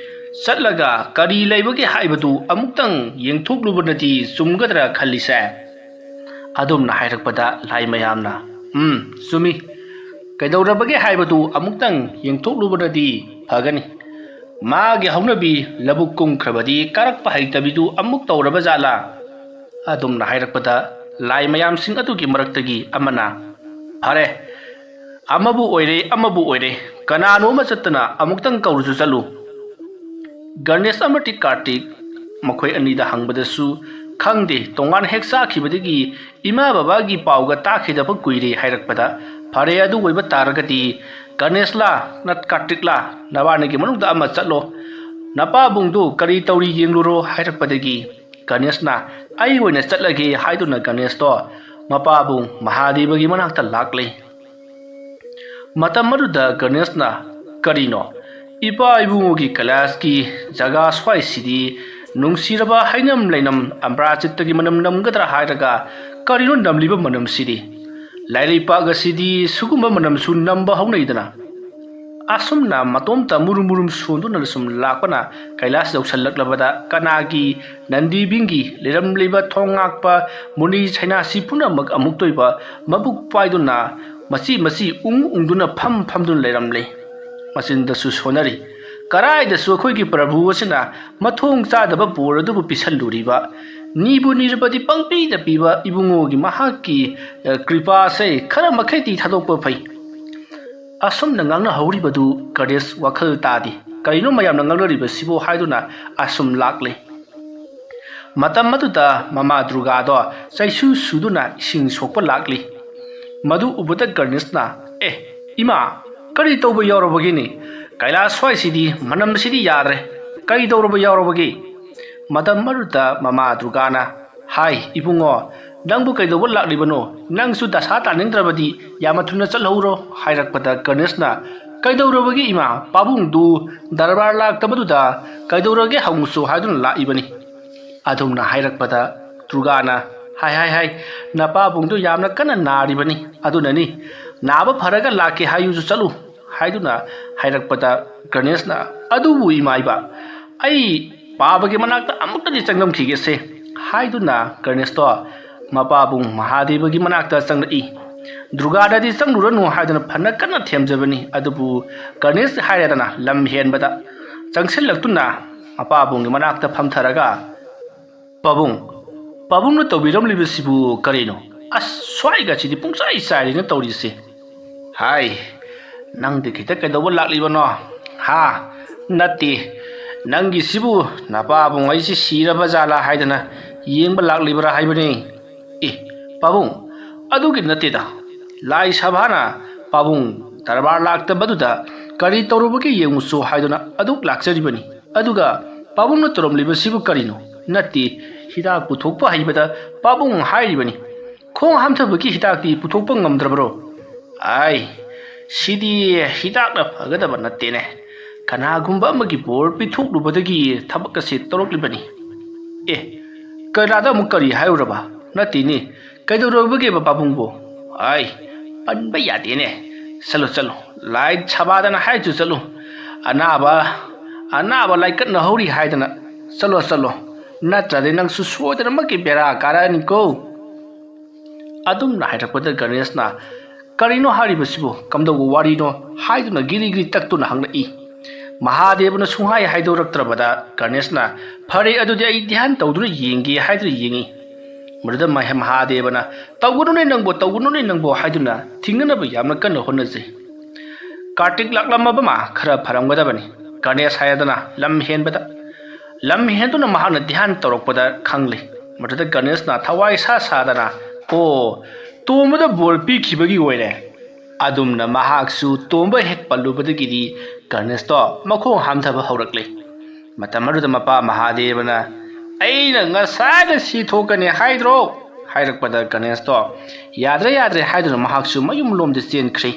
ꯆꯠꯂꯒ ꯀꯔꯤ ꯂꯩꯕꯒꯦ ꯍꯥꯏꯕꯗꯨ ꯑꯃꯨꯛꯇꯪ ꯌꯦꯡꯊꯣꯛꯂꯨꯕꯅꯗꯤ ꯆꯨꯝꯒꯗ꯭ꯔꯥ ꯈꯜꯂꯤꯁꯦ꯫ ꯑꯗꯨꯝꯅ ꯍꯥꯏꯔꯛꯄꯗ ꯂꯥꯏ ꯃꯌꯥꯝꯅ, "ꯎꯝ, ꯆꯨꯝꯃꯤ꯫ ꯀꯩꯗꯧꯔꯕꯒꯦ ꯍꯥꯏꯕꯗꯨ ꯑꯃꯨꯛꯇꯪ ꯌꯦꯡꯊꯣꯛꯂꯨꯕꯅꯗꯤ ꯐꯒꯅꯤ꯫ ꯃꯥꯒꯤ ꯍꯧꯅꯕꯤ ꯂꯧꯕꯨꯛ ꯀꯨꯝꯈ꯭ꯔꯕꯗꯤ ꯀꯥꯔꯛꯄ ꯍꯩꯇꯕꯤꯗꯨ ꯑꯃꯨꯛ ꯇꯧꯔꯕ ꯖꯥꯠꯂꯥ?" ꯑꯗꯨꯝꯅ ꯍꯥꯏꯔꯛꯄꯗ ꯂꯥꯏ ꯃꯌꯥꯝꯁꯤꯡ ꯑꯗꯨꯒꯤ ꯃꯔꯛꯇꯒꯤ ꯑꯃꯅ, "ꯐꯔꯦ, ꯑꯃꯕꯨ ꯑꯣꯏꯔꯦ, ꯑꯃꯕꯨ ꯑꯣꯏꯔꯦ, ꯀꯅꯥꯅꯣ ꯑꯃ ꯆꯠꯇꯅ ꯑꯃꯨꯛꯇꯪ ꯀꯧꯔꯨꯁꯨ ꯆꯠꯂꯨ꯫" ꯒꯅꯦꯁ ꯑꯃꯗꯤ ꯀꯥꯔꯇꯤꯛ ꯃꯈꯣꯏ ꯑꯅꯤꯗ ꯍꯪꯕꯗꯁꯨ, "ꯈꯪꯗꯦ, ꯇꯣꯉꯥꯟ ꯍꯦꯛ ꯆꯥꯈꯤꯕꯗꯒꯤ ꯏꯃꯥ ꯕꯕꯥꯒꯤ ꯄꯥꯎꯒ ꯇꯥꯈꯤꯗꯕ ꯀꯨꯏꯔꯦ" ꯍꯥꯏꯔꯛꯄꯗ, "ꯐꯔꯦ, ꯑꯗꯨ ꯑꯣꯏꯕ ꯇꯥꯔꯒꯗꯤ ꯒꯅꯦꯁꯂꯥ ꯅꯠ ꯀꯥꯔꯇꯤꯛꯂꯥ, ꯅꯕꯥꯅꯤꯒꯤ ꯃꯅꯨꯡꯗ ꯑꯃ ꯆꯠꯂꯣ꯫ ꯅꯄꯥꯕꯨꯡꯗꯨ ꯀꯔꯤ ꯇꯧꯔꯤ ꯌꯦꯡꯂꯨꯔꯣ" ꯍꯥꯏꯔꯛꯄꯗꯒꯤ ꯒꯅꯦꯁꯅ, "ꯑꯩ ꯑꯣꯏꯅ ꯆꯠꯂꯒꯦ" ꯍꯥꯏꯗꯨꯅ ꯒꯅꯦꯁꯇꯣ ꯃꯄꯥꯕꯨꯡ ꯃꯍꯥꯗꯦꯕꯒꯤ ꯃꯅꯥꯛꯇ ꯂꯥꯛꯂꯦ꯫ ꯃꯇꯝ ꯑꯗꯨꯗ ꯒꯅꯦꯁꯅ, "ꯀꯔꯤꯅꯣ? ꯏꯄꯥ ꯏꯕꯨꯡꯉꯣꯒꯤ ꯀꯩꯂꯥꯁꯀꯤ ꯖꯒꯥ ꯁ꯭ꯋꯥꯏꯁꯤꯗꯤ ꯅꯨꯡꯁꯤꯔꯕ ꯍꯩꯅꯝ ꯂꯩꯅꯝ ꯑꯝꯕ꯭ꯔꯥꯖꯤꯠꯇꯒꯤ ꯃꯅꯝ ꯅꯝꯒꯗ꯭ꯔꯥ ꯍꯥꯏꯔꯒ ꯀꯔꯤꯅꯣ ꯅꯝꯂꯤꯕ ꯃꯅꯝꯁꯤꯗꯤ? ꯂꯥꯏꯔꯩꯄꯥꯛ ꯑꯁꯤꯗꯤ ꯁꯤꯒꯨꯝꯕ ꯃꯅꯝꯁꯨ ꯅꯝꯕ ꯍꯧꯅꯩꯗꯅ?" ꯑꯁꯨꯝꯅ ꯃꯇꯣꯝꯇ ꯃꯨꯔꯨꯝ ꯃꯨꯔꯨꯝ ꯁꯣꯟꯗꯨꯅ ꯁꯨꯝ ꯂꯥꯛꯄꯅ ꯀꯩꯂꯥꯁ ꯌꯧꯁꯜꯂꯛꯂꯕꯗ ꯀꯅꯥꯒꯤ ꯅꯟꯗꯤꯕꯤꯡꯒꯤ ꯂꯩꯔꯝꯂꯤꯕ ꯊꯣꯡ ꯉꯥꯛꯄ ꯃꯨꯅꯤ ꯁꯩꯅꯥꯁꯤ ꯄꯨꯝꯅꯃꯛ ꯑꯃꯨꯛꯇꯣꯏꯕ ꯃꯕꯨꯛ ꯄꯥꯏꯗꯨꯅ ꯃꯆꯤ ꯃꯆꯤ ꯎꯪ ꯎꯪꯗꯨꯅ ꯐꯝ ꯐꯝꯗꯨꯅ ꯂꯩꯔꯝꯂꯦ꯫ ꯃꯆꯤꯟꯗꯁꯨ ꯁꯣꯟꯅꯔꯤ꯫ ꯀꯔꯥꯏꯗꯁꯨ ꯑꯩꯈꯣꯏꯒꯤ ꯄ꯭ꯔꯚꯨ ꯑꯁꯤꯅ ꯃꯊꯣꯡ ꯆꯥꯗꯕ ꯕꯣꯔ ꯑꯗꯨꯕꯨ ꯄꯤꯁꯜꯂꯨꯔꯤꯕ? ꯅꯤꯕꯨ ꯅꯤꯔꯕꯗꯤ ꯄꯪꯄꯤꯗ ꯄꯤꯕ ꯏꯕꯨꯡꯉꯣꯒꯤ ꯃꯍꯥꯛꯀꯤ, ꯑ, ꯀ꯭ꯔꯤꯄꯥꯁꯦ ꯈꯔ ꯃꯈꯩꯗꯤ ꯊꯥꯗꯣꯛꯄ ꯐꯩ꯫ ꯑꯁꯨꯝꯅ ꯉꯥꯡꯅꯍꯧꯔꯤꯕꯗꯨ ꯒꯅꯦꯁ ꯋꯥꯈꯜ ꯇꯥꯗꯦ꯫ "ꯀꯔꯤꯅꯣ ꯃꯌꯥꯝꯅ ꯉꯥꯡꯅꯔꯤꯕꯁꯤꯕꯨ?" ꯍꯥꯏꯗꯨꯅ ꯑꯁꯨꯝ ꯂꯥꯛꯂꯦ꯫ ꯃꯇꯝ ꯑꯗꯨꯗ ꯃꯃꯥ ꯗꯨꯔꯒꯥꯗꯣ ꯆꯩꯁꯨ ꯁꯨꯗꯨꯅ ꯏꯁꯤꯡ ꯁꯣꯛꯄ ꯂꯥꯛꯂꯤ꯫ ꯃꯗꯨ ꯎꯕꯗ ꯒꯅꯦꯁꯅ, "ꯑꯦ, ꯏꯃꯥ, ꯀꯔꯤ ꯇꯧꯕ ꯌꯥꯎꯔꯕꯒꯦꯅꯦ? ꯀꯩꯂꯥꯁ ꯁ꯭ꯋꯥꯏꯁꯤꯗꯤ ꯃꯅꯝꯁꯤꯗꯤ ꯌꯥꯗ꯭ꯔꯦ꯫ ꯀꯔꯤ ꯇꯧꯔꯕ ꯌꯥꯎꯔꯕꯒꯦ?" ꯃꯇꯝ ꯑꯗꯨꯗ ꯃꯃꯥ ꯗꯨꯔꯒꯥꯅ, "ꯍꯥꯏ, ꯏꯕꯨꯡꯉꯣ, ꯅꯪꯕꯨ ꯀꯩꯗꯧꯕ ꯂꯥꯛꯂꯤꯕꯅꯣ? ꯅꯪꯁꯨ ꯗꯁꯥ ꯇꯥꯅꯤꯡꯗ꯭ꯔꯕꯗꯤ ꯌꯥꯝꯅ ꯊꯨꯅ ꯆꯠꯍꯧꯔꯣ" ꯍꯥꯏꯔꯛꯄꯗ ꯒꯅꯦꯁꯅ, "ꯀꯩꯗꯧꯔꯕꯒꯦ ꯏꯃꯥ? ꯄꯥꯕꯨꯡꯗꯨ ꯗꯔꯕꯥꯔ ꯂꯥꯛꯇꯕꯗꯨꯗ ꯀꯩꯗꯧꯔꯒꯦ ꯍꯪꯉꯨꯁꯨ ꯍꯥꯏꯗꯨꯅ ꯂꯥꯛꯏꯕꯅꯤ"꯫ ꯑꯗꯨꯝꯅ ꯍꯥꯏꯔꯛꯄꯗ ꯗꯨꯔꯒꯥꯅ, "ꯍꯥꯏ, ꯍꯥꯏ, ꯍꯥꯏ, ꯅꯄꯥꯕꯨꯡꯗꯨ ꯌꯥꯝꯅ ꯀꯟꯅ ꯅꯥꯔꯤꯕꯅꯤ, ꯑꯗꯨꯅꯅꯤ꯫ ꯅꯥꯕ ꯐꯔꯒ ꯂꯥꯛꯀꯦ ꯍꯥꯏꯌꯨꯁꯨ ꯆꯠꯂꯨ" ꯍꯥꯏꯗꯨꯅ ꯍꯥꯏꯔꯛꯄꯗ ꯒꯅꯦꯁꯅ, "ꯑꯗꯨꯕꯨ ꯏꯃꯥ ꯏꯕ, ꯑꯩ ꯄꯥꯕꯒꯤ ꯃꯅꯥꯛꯇ ꯑꯃꯨꯛꯇꯗꯤ ꯆꯪꯂꯝꯈꯤꯒꯦꯁꯦ" ꯍꯥꯏꯗꯨꯅ ꯒꯅꯦꯁꯇꯣ ꯃꯄꯥꯕꯨꯡ ꯃꯍꯥꯗꯦꯕꯒꯤ ꯃꯅꯥꯛꯇ ꯆꯪꯂꯛꯏ꯫ ꯗꯨꯔꯒꯥꯗꯗꯤ ꯆꯪꯂꯨꯔꯅꯨ ꯍꯥꯏꯗꯨꯅ ꯐꯅ ꯀꯟꯅ ꯊꯦꯝꯖꯕꯅꯤ, ꯑꯗꯨꯕꯨ ꯒꯅꯦꯁ ꯍꯥꯏꯔꯦꯗꯅ ꯂꯝ ꯍꯦꯟꯕꯗ ꯆꯪꯁꯤꯜꯂꯛꯇꯨꯅ ꯃꯄꯥꯕꯨꯡꯒꯤ ꯃꯅꯥꯛꯇ ꯐꯝꯊꯔꯒ, "ꯄꯥꯕꯨꯡ, ꯄꯥꯕꯨꯡꯅ ꯇꯧꯕꯤꯔꯝꯂꯤꯕꯁꯤꯕꯨ ꯀꯔꯤꯅꯣ? ꯑꯁ, ꯁ꯭ꯋꯥꯏꯒꯁꯤꯗꯤ ꯄꯨꯡꯆꯥꯏ ꯆꯥꯏꯔꯦꯅ ꯇꯧꯔꯤꯁꯦ꯫ ꯍꯥꯏ, ꯅꯪꯗꯤ ꯈꯤꯇ ꯀꯩꯗꯧꯕ ꯂꯥꯛꯂꯤꯕꯅꯣ? ꯍꯥ? ꯅꯠꯇꯦ, ꯅꯪꯒꯤꯁꯤꯕꯨ ꯅꯄꯥꯕꯨꯡ ꯑꯩꯁꯤ ꯁꯤꯔꯕ ꯖꯥꯠꯂꯥ ꯍꯥꯏꯗꯅ ꯌꯦꯡꯕ ꯂꯥꯛꯂꯤꯕ꯭ꯔꯥ ꯍꯥꯏꯕꯅꯤ꯫" "ꯑꯦ, ꯄꯥꯕꯨꯡ, ꯑꯗꯨꯒꯤ ꯅꯠꯇꯦꯗ꯫ ꯂꯥꯏ ꯁꯚꯥꯅ ꯄꯥꯕꯨꯡ ꯗꯔꯕꯥꯔ ꯂꯥꯛꯇꯕꯗꯨꯗ ꯀꯔꯤ ꯇꯧꯔꯨꯕꯒꯦ ꯌꯦꯡꯉꯨꯆꯣ ꯍꯥꯏꯗꯨꯅ ꯑꯗꯨꯛ ꯂꯥꯛꯆꯔꯤꯕꯅꯤ꯫ ꯑꯗꯨꯒ ꯄꯥꯕꯨꯡꯅ ꯇꯧꯔꯝꯂꯤꯕꯁꯤꯕꯨ ꯀꯔꯤꯅꯣ? ꯅꯠꯇꯦ, ꯍꯤꯗꯥꯛ ꯄꯨꯊꯣꯛꯄ ꯍꯩꯕꯗ ꯄꯥꯕꯨꯡ ꯍꯥꯏꯔꯤꯕꯅꯤ꯫ ꯈꯣꯡ ꯍꯥꯝꯊꯕꯒꯤ ꯍꯤꯗꯥꯛꯇꯤ ꯄꯨꯊꯣꯛꯄ ꯉꯝꯗ꯭ꯔꯕꯔꯣ?" "ꯑꯥꯏ, ꯁꯤꯗꯤ ꯍꯤꯗꯥꯛꯅ ꯐꯒꯗꯕ ꯅꯠꯇꯦꯅꯦ꯫ ꯀꯅꯥꯒꯨꯝꯕ ꯑꯃꯒꯤ ꯕꯣꯔ ꯄꯤꯊꯣꯛꯂꯨꯕꯗꯒꯤ ꯊꯕꯛ ꯑꯁꯤ ꯇꯧꯔꯛꯂꯤꯕꯅꯤ꯫" "ꯑꯦ, ꯀꯅꯥꯗ ꯑꯃꯨꯛ ꯀꯔꯤ ꯍꯥꯏꯔꯨꯔꯕ? ꯅꯠꯇꯦꯅꯦ, ꯀꯩꯗꯧꯔꯕꯒꯦꯕ ꯄꯥꯕꯨꯡꯕꯨ?" "ꯑꯥꯏ, ꯄꯟꯕ ꯌꯥꯗꯦꯅꯦ꯫ ꯆꯠꯂꯣ, ꯆꯠꯂꯣ, ꯂꯥꯏ ꯁꯚꯥꯗꯅ ꯍꯥꯏꯔꯁꯨ ꯆꯠꯂꯨ꯫ ꯑꯅꯥꯕ, ꯑꯅꯥꯕ ꯂꯥꯏꯀꯠꯅꯍꯧꯔꯤ ꯍꯥꯏꯗꯅ꯫ ꯆꯠꯂꯣ, ꯆꯠꯂꯣ, ꯅꯠꯇ꯭ꯔꯗꯤ ꯅꯪꯁꯨ ꯁꯣꯏꯗꯅꯃꯛꯀꯤ ꯕꯦꯔꯥ ꯀꯥꯔꯛꯑꯅꯤꯀꯣ꯫" ꯑꯗꯨꯝꯅ ꯍꯥꯏꯔꯛꯄꯗ ꯒꯅꯦꯁꯅ, "ꯀꯔꯤꯅꯣ ꯍꯥꯏꯔꯤꯕꯁꯤꯕꯨ? ꯀꯝꯗꯧꯕ ꯋꯥꯔꯤꯅꯣ?" ꯍꯥꯏꯗꯨꯅ ꯒꯤꯔꯤ ꯒꯤꯔꯤ ꯇꯛꯇꯨꯅ ꯍꯪꯂꯛꯏ꯫ ꯃꯍꯥꯗꯦꯕꯅ ꯁꯨꯡꯍꯥꯏ ꯍꯥꯏꯗꯣꯔꯛꯇ꯭ꯔꯕꯗ ꯒꯅꯦꯁꯅ, "ꯐꯔꯦ, ꯑꯗꯨꯗꯤ ꯑꯩ ꯙ꯭ꯌꯥꯟ ꯇꯧꯗꯨꯅ ꯌꯦꯡꯒꯦ" ꯍꯥꯏꯗꯨꯅ ꯌꯦꯡꯉꯤ꯫ ꯃꯗꯨꯗ ꯃꯍ-, ꯃꯍꯥꯗꯦꯕꯅ, "ꯇꯧꯒꯅꯨꯅꯦ ꯅꯪꯕꯨ, ꯇꯧꯒꯅꯨꯅꯦ ꯅꯪꯕꯨ" ꯍꯥꯏꯗꯨꯅ ꯊꯤꯡꯅꯅꯕ ꯌꯥꯝꯅ ꯀꯟꯅ ꯍꯣꯠꯅꯖꯩ꯫ ꯀꯥꯔꯇꯤꯛ ꯂꯥꯛꯂꯝꯃꯕ ꯃꯥ ꯈꯔ ꯐꯔꯝꯒꯗꯕꯅꯤ꯫ ꯒꯅꯦꯁ ꯍꯥꯏꯔꯗꯅ ꯂꯝ ꯍꯦꯟꯕꯗ, ꯂꯝ ꯍꯦꯟꯗꯨꯅ ꯃꯍꯥꯛꯅ ꯙ꯭ꯌꯥꯟ ꯇꯧꯔꯛꯄꯗ ꯈꯪꯂꯦ꯫ ꯃꯗꯨꯗ ꯒꯅꯦꯁꯅ ꯊꯋꯥꯏ ꯁꯥ ꯁꯥꯗꯅ, "ꯑꯣ, ꯇꯣꯝꯕꯗ ꯕꯣꯔ ꯄꯤꯈꯤꯕꯒꯤ ꯑꯣꯏꯔꯦ꯫" ꯑꯗꯨꯝꯅ ꯃꯍꯥꯛꯁꯨ ꯇꯣꯝꯕ ꯍꯦꯛ ꯄꯜꯂꯨꯕꯗꯒꯤꯗꯤ ꯒꯅꯦꯁꯇꯣ ꯃꯈꯣꯡ ꯍꯥꯝꯊꯕ ꯍꯧꯔꯛꯂꯦ꯫ ꯃꯇꯝ ꯑꯗꯨꯗ ꯃꯄꯥ ꯃꯍꯥꯗꯦꯕꯅ, "ꯑꯩꯅ ꯉꯁꯥꯏꯅ ꯁꯤ ꯊꯣꯛꯀꯅꯤ ꯍꯥꯏꯗ꯭ꯔꯣ?" ꯍꯥꯏꯔꯛꯄꯗ ꯒꯅꯦꯁꯇꯣ, "ꯌꯥꯗ꯭ꯔꯦ, ꯌꯥꯗ꯭ꯔꯦ" ꯍꯥꯏꯗꯨꯅ ꯃꯍꯥꯛꯁꯨ ꯃꯌꯨꯝꯂꯣꯝꯗ ꯆꯦꯟꯈ꯭ꯔꯦ꯫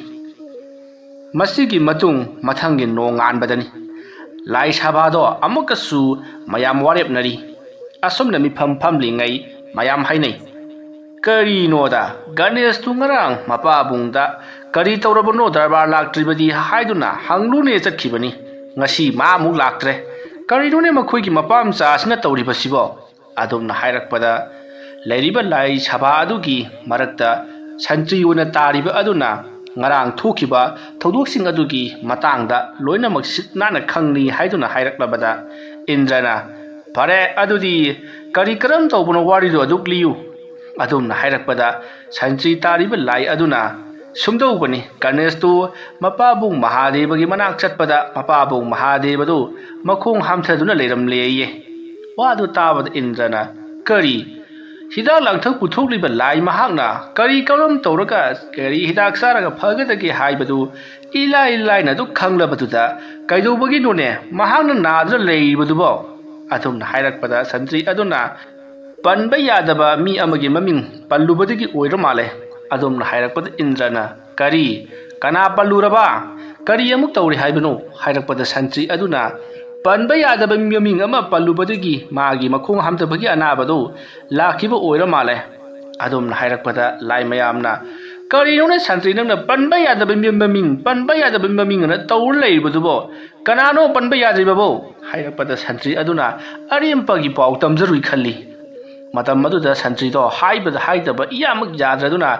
ꯃꯁꯤꯒꯤ ꯃꯇꯨꯡ ꯃꯊꯪꯒꯤ ꯅꯣꯡꯉꯥꯟꯕꯗꯅꯤ꯫ ꯂꯥꯏ ꯁꯚꯥꯗꯣ ꯑꯃꯨꯛꯀꯁꯨ ꯃꯌꯥꯝ ꯋꯥꯔꯦꯞꯅꯔꯤ꯫ ꯑꯁꯨꯝꯅ ꯃꯤꯐꯝ ꯐꯝꯂꯤꯉꯩ ꯃꯌꯥꯝ ꯍꯥꯏꯅꯩ, "ꯀꯔꯤꯅꯣꯗ, ꯒꯅꯦꯁꯇꯨ ꯉꯔꯥꯡ ꯃꯄꯥꯕꯨꯡꯗ "ꯀꯔꯤ ꯇꯧꯔꯕꯅꯣ, ꯗꯔꯕꯥꯔ ꯂꯥꯛꯇ꯭ꯔꯤꯕꯗꯤ?" ꯍꯥꯏꯗꯨꯅ ꯍꯪꯂꯨꯅꯦ ꯆꯠꯈꯤꯕꯅꯤ꯫ ꯉꯁꯤ ꯃꯥ ꯑꯃꯨꯛ ꯂꯥꯛꯇ꯭ꯔꯦ꯫ "ꯀꯔꯤꯅꯣꯅꯦ ꯃꯈꯣꯏꯒꯤ ꯃꯄꯥ ꯃꯆꯥ ꯑꯁꯤꯅ ꯇꯧꯔꯤꯕꯁꯤꯕꯣ?" ꯑꯗꯨꯝꯅ ꯍꯥꯏꯔꯛꯄꯗ, ꯂꯩꯔꯤꯕ ꯂꯥꯏ ꯁꯚꯥ ꯑꯗꯨꯒꯤ ꯃꯔꯛꯇ ꯁꯟꯇ꯭ꯔꯤ ꯑꯣꯏꯅ ꯇꯥꯔꯤꯕ ꯑꯗꯨꯅ ꯉꯔꯥꯡ ꯊꯣꯛꯈꯤꯕ ꯊꯧꯗꯣꯛꯁꯤꯡ ꯑꯗꯨꯒꯤ ꯃꯇꯥꯡꯗ ꯂꯣꯏꯅꯃꯛ ꯁꯤꯠ ꯅꯥꯟꯅ ꯈꯪꯂꯤ ꯍꯥꯏꯗꯨꯅ ꯍꯥꯏꯔꯛꯂꯕꯗ, ꯏꯟꯗ꯭ꯔꯅ, "ꯐꯔꯦ, ꯑꯗꯨꯗꯤ ꯀꯔꯤ ꯀꯔꯝ ꯇꯧꯕꯅꯣ, ꯋꯥꯔꯤꯗꯨ ꯑꯗꯨꯛ ꯂꯤꯌꯨ?" ꯑꯗꯨꯝꯅ ꯍꯥꯏꯔꯛꯄꯗ, ꯁꯟꯇ꯭ꯔꯤ ꯇꯥꯔꯤꯕ ꯂꯥꯏ ꯑꯗꯨꯅ, "ꯁꯨꯝꯗꯧꯕꯅꯤ, ꯒꯅꯦꯁꯇꯨ ꯃꯄꯥꯕꯨꯡ ꯃꯍꯥꯗꯦꯕꯒꯤ ꯃꯅꯥꯛ ꯆꯠꯄꯗ ꯃꯄꯥꯕꯨꯡ ꯃꯍꯥꯗꯦꯕꯗꯨ ꯃꯈꯣꯡ ꯍꯥꯝꯊꯗꯨꯅ ꯂꯩꯔꯝꯂꯦꯌꯦ꯫" ꯋꯥꯗꯨ ꯇꯥꯕꯗ ꯏꯟꯗ꯭ꯔꯅ, "ꯀꯔꯤ? ꯍꯤꯗꯥꯛ ꯂꯥꯡꯊꯛ ꯄꯨꯊꯣꯛꯂꯤꯕ ꯂꯥꯏ ꯃꯍꯥꯛꯅ ꯀꯔꯤ ꯀꯔꯝ ꯇꯧꯔꯒ ꯀꯔꯤ ꯍꯤꯗꯥꯛ ꯆꯥꯔꯒ ꯐꯒꯗꯒꯦ ꯍꯥꯏꯕꯗꯨ ꯏꯂꯥꯏ ꯂꯥꯏꯅ ꯑꯗꯨ ꯈꯪꯂꯕꯗꯨꯗ ꯀꯩꯗꯧꯕꯒꯤꯅꯣꯅꯦ ꯃꯍꯥꯛꯅ ꯅꯥꯗꯨꯅ ꯂꯩꯔꯤꯕꯗꯨꯕꯣ?" ꯑꯗꯨꯝꯅ ꯍꯥꯏꯔꯛꯄꯗ ꯁꯟꯇ꯭ꯔꯤ ꯑꯗꯨꯅ, "ꯄꯟꯕ ꯌꯥꯗꯕ ꯃꯤ ꯑꯃꯒꯤ ꯃꯃꯤꯡ ꯄꯜꯂꯨꯕꯗꯒꯤ ꯑꯣꯏꯔ ꯃꯥꯜꯂꯦ꯫" ꯑꯗꯨꯝꯅ ꯍꯥꯏꯔꯛꯄꯗ ꯏꯟꯗ꯭ꯔꯅ, "ꯀꯔꯤ? ꯀꯅꯥ ꯄꯜꯂꯨꯔꯕ? ꯀꯔꯤ ꯑꯃꯨꯛ ꯇꯧꯔꯦ ꯍꯥꯏꯕꯅꯣ?" ꯍꯥꯏꯔꯛꯄꯗ ꯁꯟꯇ꯭ꯔꯤ ꯑꯗꯨꯅ, "ꯄꯟꯕ ꯌꯥꯗꯕ ꯃꯤ ꯃꯃꯤꯡ ꯑꯃ ꯄꯜꯂꯨꯕꯗꯒꯤ ꯃꯥꯒꯤ ꯃꯈꯣꯡ ꯍꯥꯝꯊꯕꯒꯤ ꯑꯅꯥꯕꯗꯨ ꯂꯥꯛꯈꯤꯕ ꯑꯣꯏꯔ ꯃꯥꯜꯂꯦ꯫" ꯑꯗꯨꯝꯅ ꯍꯥꯏꯔꯛꯄꯗ ꯂꯥꯏ ꯃꯌꯥꯝꯅ, "ꯀꯔꯤꯅꯣꯅꯦ ꯁꯟꯇ꯭ꯔꯤ, ꯅꯪꯅ ꯄꯟꯕ ꯌꯥꯗꯕ ꯃꯤ ꯃꯃꯤꯡ, ꯄꯟꯕ ꯌꯥꯗꯕ ꯃꯤ ꯃꯃꯤꯡ ꯑꯅ ꯇꯧꯔ ꯂꯩꯔꯤꯕꯗꯨꯕꯣ? ꯀꯅꯥꯅꯣ ꯄꯟꯕ ꯌꯥꯗ꯭ꯔꯤꯕꯕꯣ?" ꯍꯥꯏꯔꯛꯄꯗ ꯁꯟꯇ꯭ꯔꯤ ꯑꯗꯨꯅ ꯑꯔꯦꯝꯄꯒꯤ ꯄꯥꯎ ꯇꯝꯖꯔꯨꯏ ꯈꯜꯂꯤ꯫ ꯃꯇꯝ ꯑꯗꯨꯗ ꯁꯟꯇ꯭ꯔꯤꯗꯣ ꯍꯥꯏꯕꯗ ꯍꯥꯏꯗꯕ ꯏꯌꯥꯃꯛ ꯌꯥꯗ꯭ꯔꯗꯨꯅ,